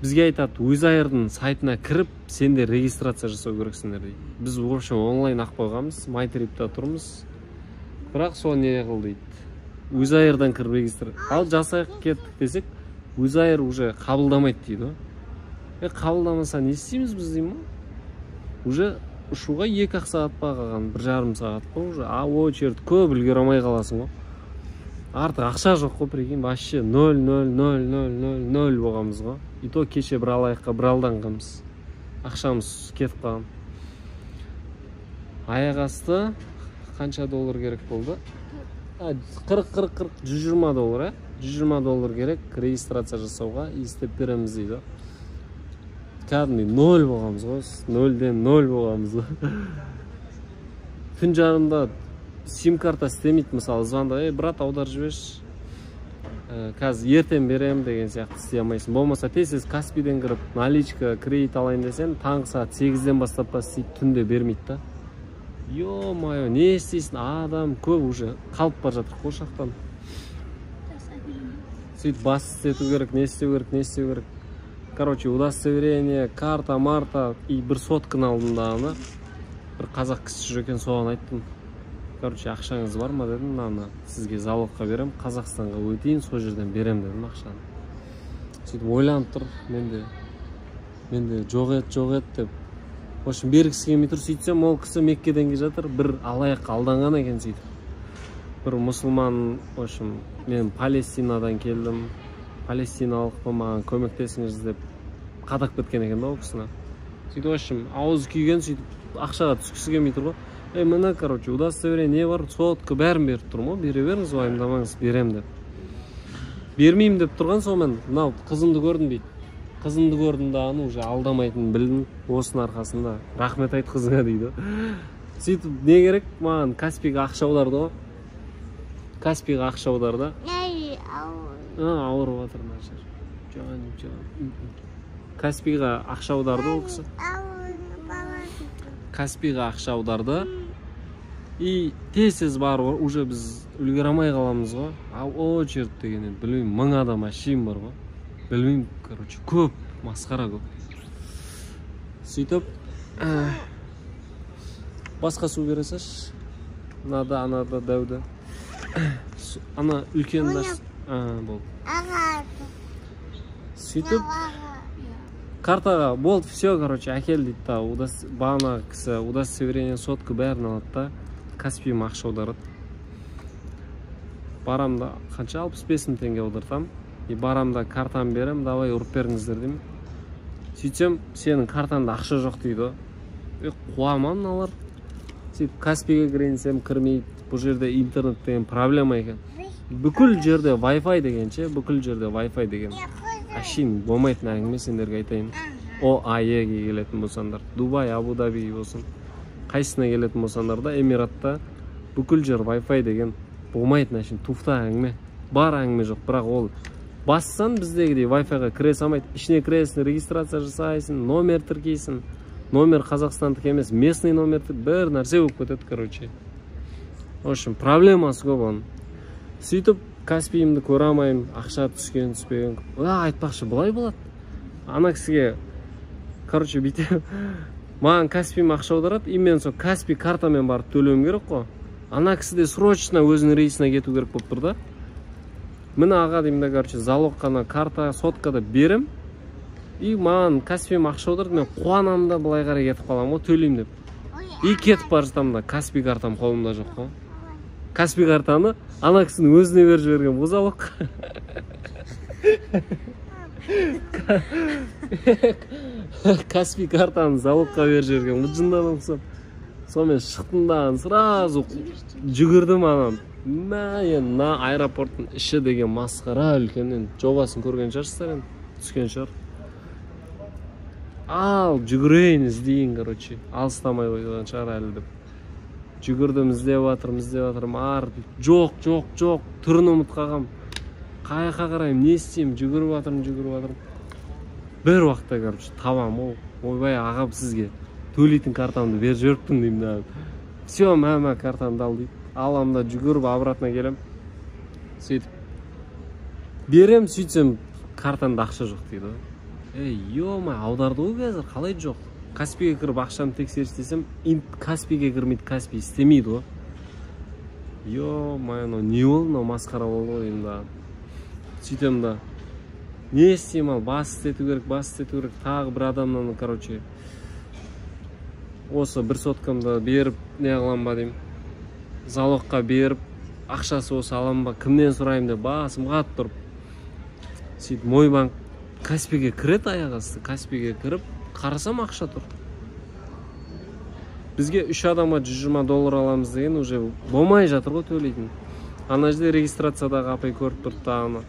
бізге айтады, Wizz Air'дың сайтына кіріп, сендер регистрация жасау керексіңдер дейді. Біз в общем онлайн ақ қойғанбыз, mytrip'та тұрмыз. Бірақ сол не қыл дейді. Wizz Air'дан кіріп регистрация. Ал жасайық кеттік десек, Wizz Air уже қабылдамайды дейді. Қабылдамаса не істейміз біз деймін? Уже ұшуға 2-ақ сағат па қалған, 1,5 сағат па уже. А очередь көп, үлгере алмай қаласың ғой. Артық ақша жоқ қой, прикинь, вообще 0 0 0 0 0 0 болғанбыз ғой. И то кеше бір алаяққа бір алданғанбыз. Ақшамыз кетіп қалған. Аяқ асты қанша доллар керек болды? 40 40 40 120 доллар, 120 доллар керек регистрация жасауға, істеп береміз дейді. Кәдімгідей 0 болғанбыз ғой, 0-ден 0 болғанбыз ғой. Түн жарымда сим карта істемейді, мысалы, звондап, ей, брат, аударып жіберші, қазір ертең беремін деген сияқты істей алмайсың. Болмаса тез-тез Каспийден кіріп, наличка, кредит алайын десең, таңғы сағат 8-ден бастап па істейді, түнде бермейді да. Ё-моё, не істейсің, адам көп уже қалып бара жатыр ғой ұшақтан. Сөйтіп бас істету керек, не істеу керек, не істеу керек. Короче, удостоверение, карта, марта и бір сотканы алдым дағыны. Бір қазақ кісі жүр екен, соған айттым. Короче, ақшаңыз бар ма дедім, мынаны сізге залогқа берем, Қазақстанға өтейін, сол жерден берем дедім ақшаны. Сөйтіп ойланып тұр, менде жоқ еді, жоқ еді деп. В общем, бергісі келмей тұр. Сөйтсем, ол кісі Меккеден келе жатыр, бір алаяққа алданған екен сөйтіп. Бір мұсылман, в общем, мен Палестинадан келдім, палестиналықпын, маған көмектесіңіз деп қадап кеткен екен да ол кісіні. Сөйтіп, в общем, ауызы күйген, сөйтіп ақшаға түскісі келмей тұр ғой. Ей, міне, короче, удостоверение бар, сотка, бәрін беріп тұрмын ғой, бере беріңіз, уайымдамаңыз, берем деп. Бермеймін деп тұрған, сонымен мынау қызымды көрдім дейді. Қызымды көрдім дағыны уже алдамайтынын білдім, осының арқасында рахмет айт қызыңа дейді. Сөйтіп не керек, маған Каспиге ақша аударды ғой. Каспиге ақша аударды. Ауырып жатыр мына жер. Жаным, жаным. Каспиге ақша аударды ол кісі. Каспиге ақша аударды. И тез-тез барып, уже біз үлгере алмай қаламыз ғой. А очередь деген енді білмеймін, 1000 адам әшейін бар ғой. Білмеймін, короче, көп, масқара көп. Сөйтіп, басқа су бере салшы. Мынада, анада, дәуді. Ана үлкен болды. Сөйтіп, картаға болды, все, короче, әкел дейді да, бағана кісі удостоверение, сотка бәрін алады да, Каспиіме ақша аударады. Барам да, қанша, 65 мың теңге аудартам. И барам да картамды берем, давай ұрып беріңіздер деймін. Сөйтсем, сенің картаңда ақша жоқ дейді. Қуаман мыналар. Сөйтіп Каспиге кірейін десем кірмейді. Бұл жерде интернет деген проблема екен. Бүкіл жерде Wi-Fi деген ше, бүкіл жерде Wi-Fi деген. Әшейін болмайтын әңгіме сендерге айтайын. ОАЭ-ге келетін болсаңдар, Дубай, Абу-Даби болсын, қайсысына келетін болсаңдар да, Эмиратта бүкіл жер Wi-Fi деген болмайтын әшейін туфта әңгіме. Бар әңгіме жоқ, бірақ ол бассаң біздегідей Wi-Fi-ға кіре салмайды. Ішіне кіресің, регистрация жасайсың, номер тіркейсің. Номер қазақстандық емес, местный номер, бір нәрсе болып кетеді, короче. В общем, проблемасы көп оның. Сөйтіп Каспиімді көре алмаймын, ақша түскен, түспеген. Айтпақшы, былай болады. Ана кісіге, короче, бүйтіп, маған Каспиім ақша аударады, и мен сол Каспи картамен барып төлеуім керек қой. Ана кісі де срочно өзінің рейсіне кету керек болып тұр да. Міне аға деймін да, короче, залог қана карта, соткада берем. И маған Каспиім ақша аударды, мен қуанамын да былай қарай кетіп қаламын ғой, төлеймін деп. И кетіп бара жатамын да, Каспи картам қолымда жоқ қой. Каспи картаны ана кісінің өзіне беріп жіберген бұл залогқа. Каспи картаны залогқа беріп жіберген, бұл жындан ұқсап. Сонымен шықтым да, сразу жүгірдім анам. Мә, енді мына аэропорттың іші деген масқара үлкен, енді жобасын көрген шығарсыздар енді, түскен шығар. Ал жүгірейін, іздейін, короче, алыстамай қойған шығар әлі деп. Жүгірдім, іздеп жатырмын, іздеп жатырмын, ар, жоқ, жоқ, жоқ, түрін ұмытып қалғам. Қаяққа қараймын, не істеймін, жүгіріп жатырмын, жүгіріп жатырмын. Бір уақытта, короче, табам, ол, ойбай, ағам, сізге төлейтін картамды беріп жіберіппін деймін да. Все, мә, мә, картамды ал дейді. Алам да жүгіріп обратно келем. Сөйтіп берем, сөйтсем картамда ақша жоқ дейді. Ей, ё-моё, аударды ғой қазір, қалай жоқ? Каспиге кіріп ақшамды тексеріс десем, Каспиге кірмейді, Каспи істемейді ғой. Ё-моё, мынау не болды, мынау масқара болды ғой деймін да. Сөйтемін да. Не істеймін ал, бас істету керек, бас істету керек. Тағы бір адамнан, короче, осы бір соткамды беріп не қыламын ба деймін. Залогқа беріп, ақшасы осы аламын ба, кімнен сұраймын деп басым қатып тұрып. Сөйтіп мой банк Каспиге кіреді, аяқ асты Каспиге кіріп, қарасам ақша тұр. Бізге 3 адамға 120 доллар аламыз деген уже болмай жатыр ғой төлейтін. Ана жерде регистрациядағы апай көріп тұрды да аны.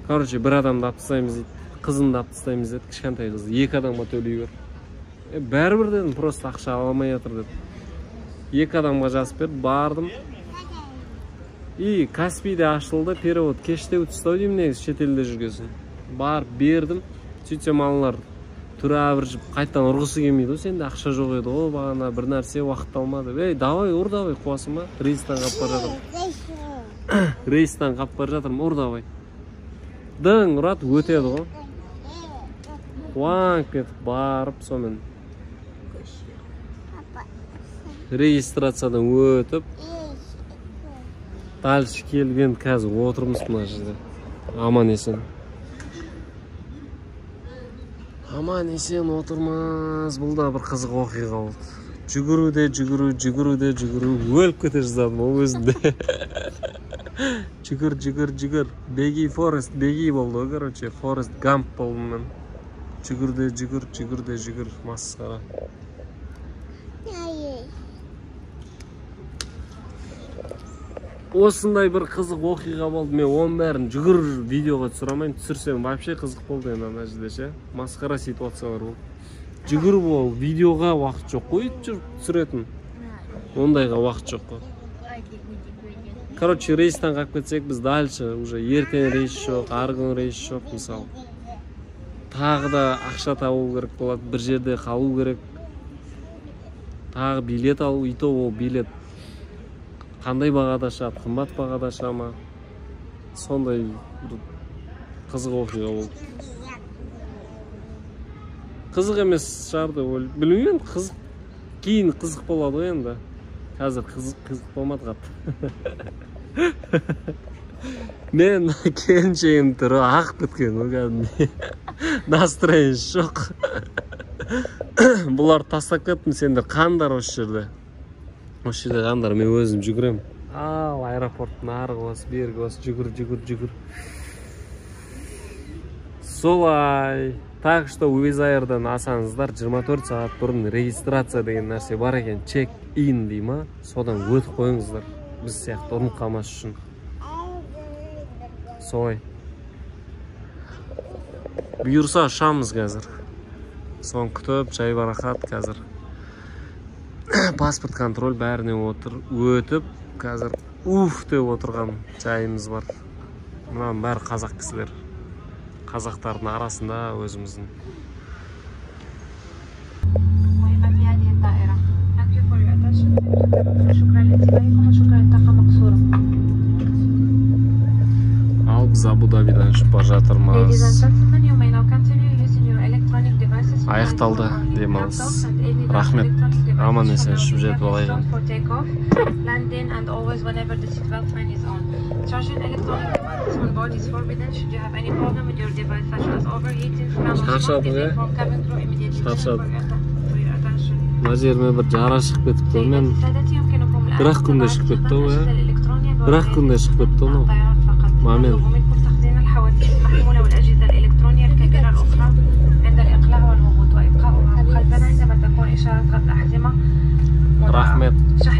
Короче, бір адамды алып тастаймыз дейді, қызымды алып тастаймыз деді, кішкентай қызды, 2 адамға төлей бер. Бәрібір дедім, просто ақша ала алмай жатыр деп. 2 адамға жазып берді, бардым. И Каспийде ашылды, перевод кеште ұтыстау деймін негізі шетелде жүргесін. Барып бердім, сөйтсем аналар Түрі абыржып қайтадан ұрғысы келмейді ғой, сенде ақша жоқ еді ғой, бағана бір нәрсе уақыт алма деп. Ей, давай ұр, давай, қуасың ба? Рейстан қалып бара жатырмын. Рейстан қалып бара жатырмын, ұр давай. Дың ұрады, өтеді ғой. Қуанып кетіп барып, сонымен регистрациядан өтіп, дальше келіп енді қазір отырмыз мына жерде. Аман есен. Аман есен отырмыз. Бұл да бір қызық оқиға болды. Жүгіру де жүгіру, жүгіру де жүгіру, өліп кете жаздадым ол өзінде. Жүгір, жүгір, жүгір. Беги, Форест, беги болды ғой, короче, Форест Гамп болдым мен. Жүгір де жүгір, жүгір де жүгір, масқара. Осындай бір қызық оқиға болды. Мен оның бәрін жүгіріп видеоға түсіре алмаймын. Түсірсем вообще қызық болды енді ана жерде ше. Масқара ситуациялар болды. Жүгіріп ол видеоға уақыт жоқ қой, жүріп түсіретін. Ондайға уақыт жоқ қой. Короче, рейстен қалып кетсек, біз дальше уже ертең рейс жоқ, арғы күн рейс жоқ мысалы. Тағы да ақша табу керек болады, бір жерде қалу керек. Тағы билет алу, и то ол билет қандай бағада шығады, қымбат бағада шыға ма? Сондай бір қызық оқиға болды. Қызық емес шығар деп ойлаймын. Білмеймін, қызық, кейін қызық болады ғой енді. Қазір қызық болмады қатты. Мен келіншегімнің түрі ағып кеткен ғой кәдімгідей. Настроение жоқ. Бұларды тастап кеттім, сендер қандар осы жерде. Осы жерде қандар, мен өзім жүгірем. Ал аэропорттың арғы басы, бергі басы, жүгір, жүгір, жүгір. Солай. Так что Wizz Air'дан алсаңыздар 24 сағат бұрын регистрация деген нәрсе бар екен, чек-ин дей ма, содан өтіп қойыңыздар. Біз сияқты ұрынып қалмас үшін. Солай. Бұйырса ұшамыз қазір. Соны күтіп, жайбарақат қазір. Паспорт контроль бәріне отыр, өтіп, қазір уф деп отырған жайымыз бар. Мынаның бәрі қазақ кісілер. Қазақтардың арасында өзіміздің. Ал біз Абу-Дабидан ұшып бара жатырмыз. Аяқталды демалыс. Рахмет. Аман есен ұшып жетіп алайық. Шаршадық, е? Шаршадық. Мына жеріме бір жара шығып кетіпті. Мен бір-ақ күнде шығып кетті ғой, е? Бір-ақ күнде шығып кетті ғой. Момент. Рахмет,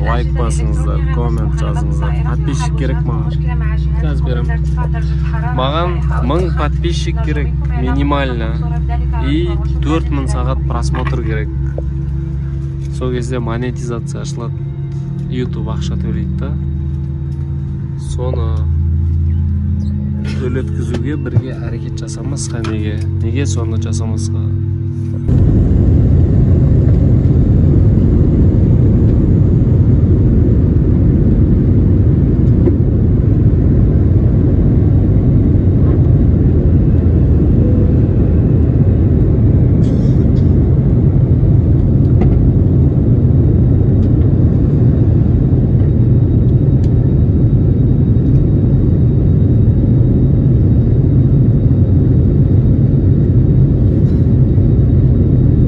лайк басыңыздар, коммент жазыңыздар. Подписчик керек маған. Қазір беремін. Маған 1000 подписчик керек минимально. И 4000 сағат просмотр керек. Сол кезде монетизация ашылады. YouTube ақша төлейді да. Соны төлеткізуге бірге әрекет жасамасқа неге? Неге соны жасамасқа?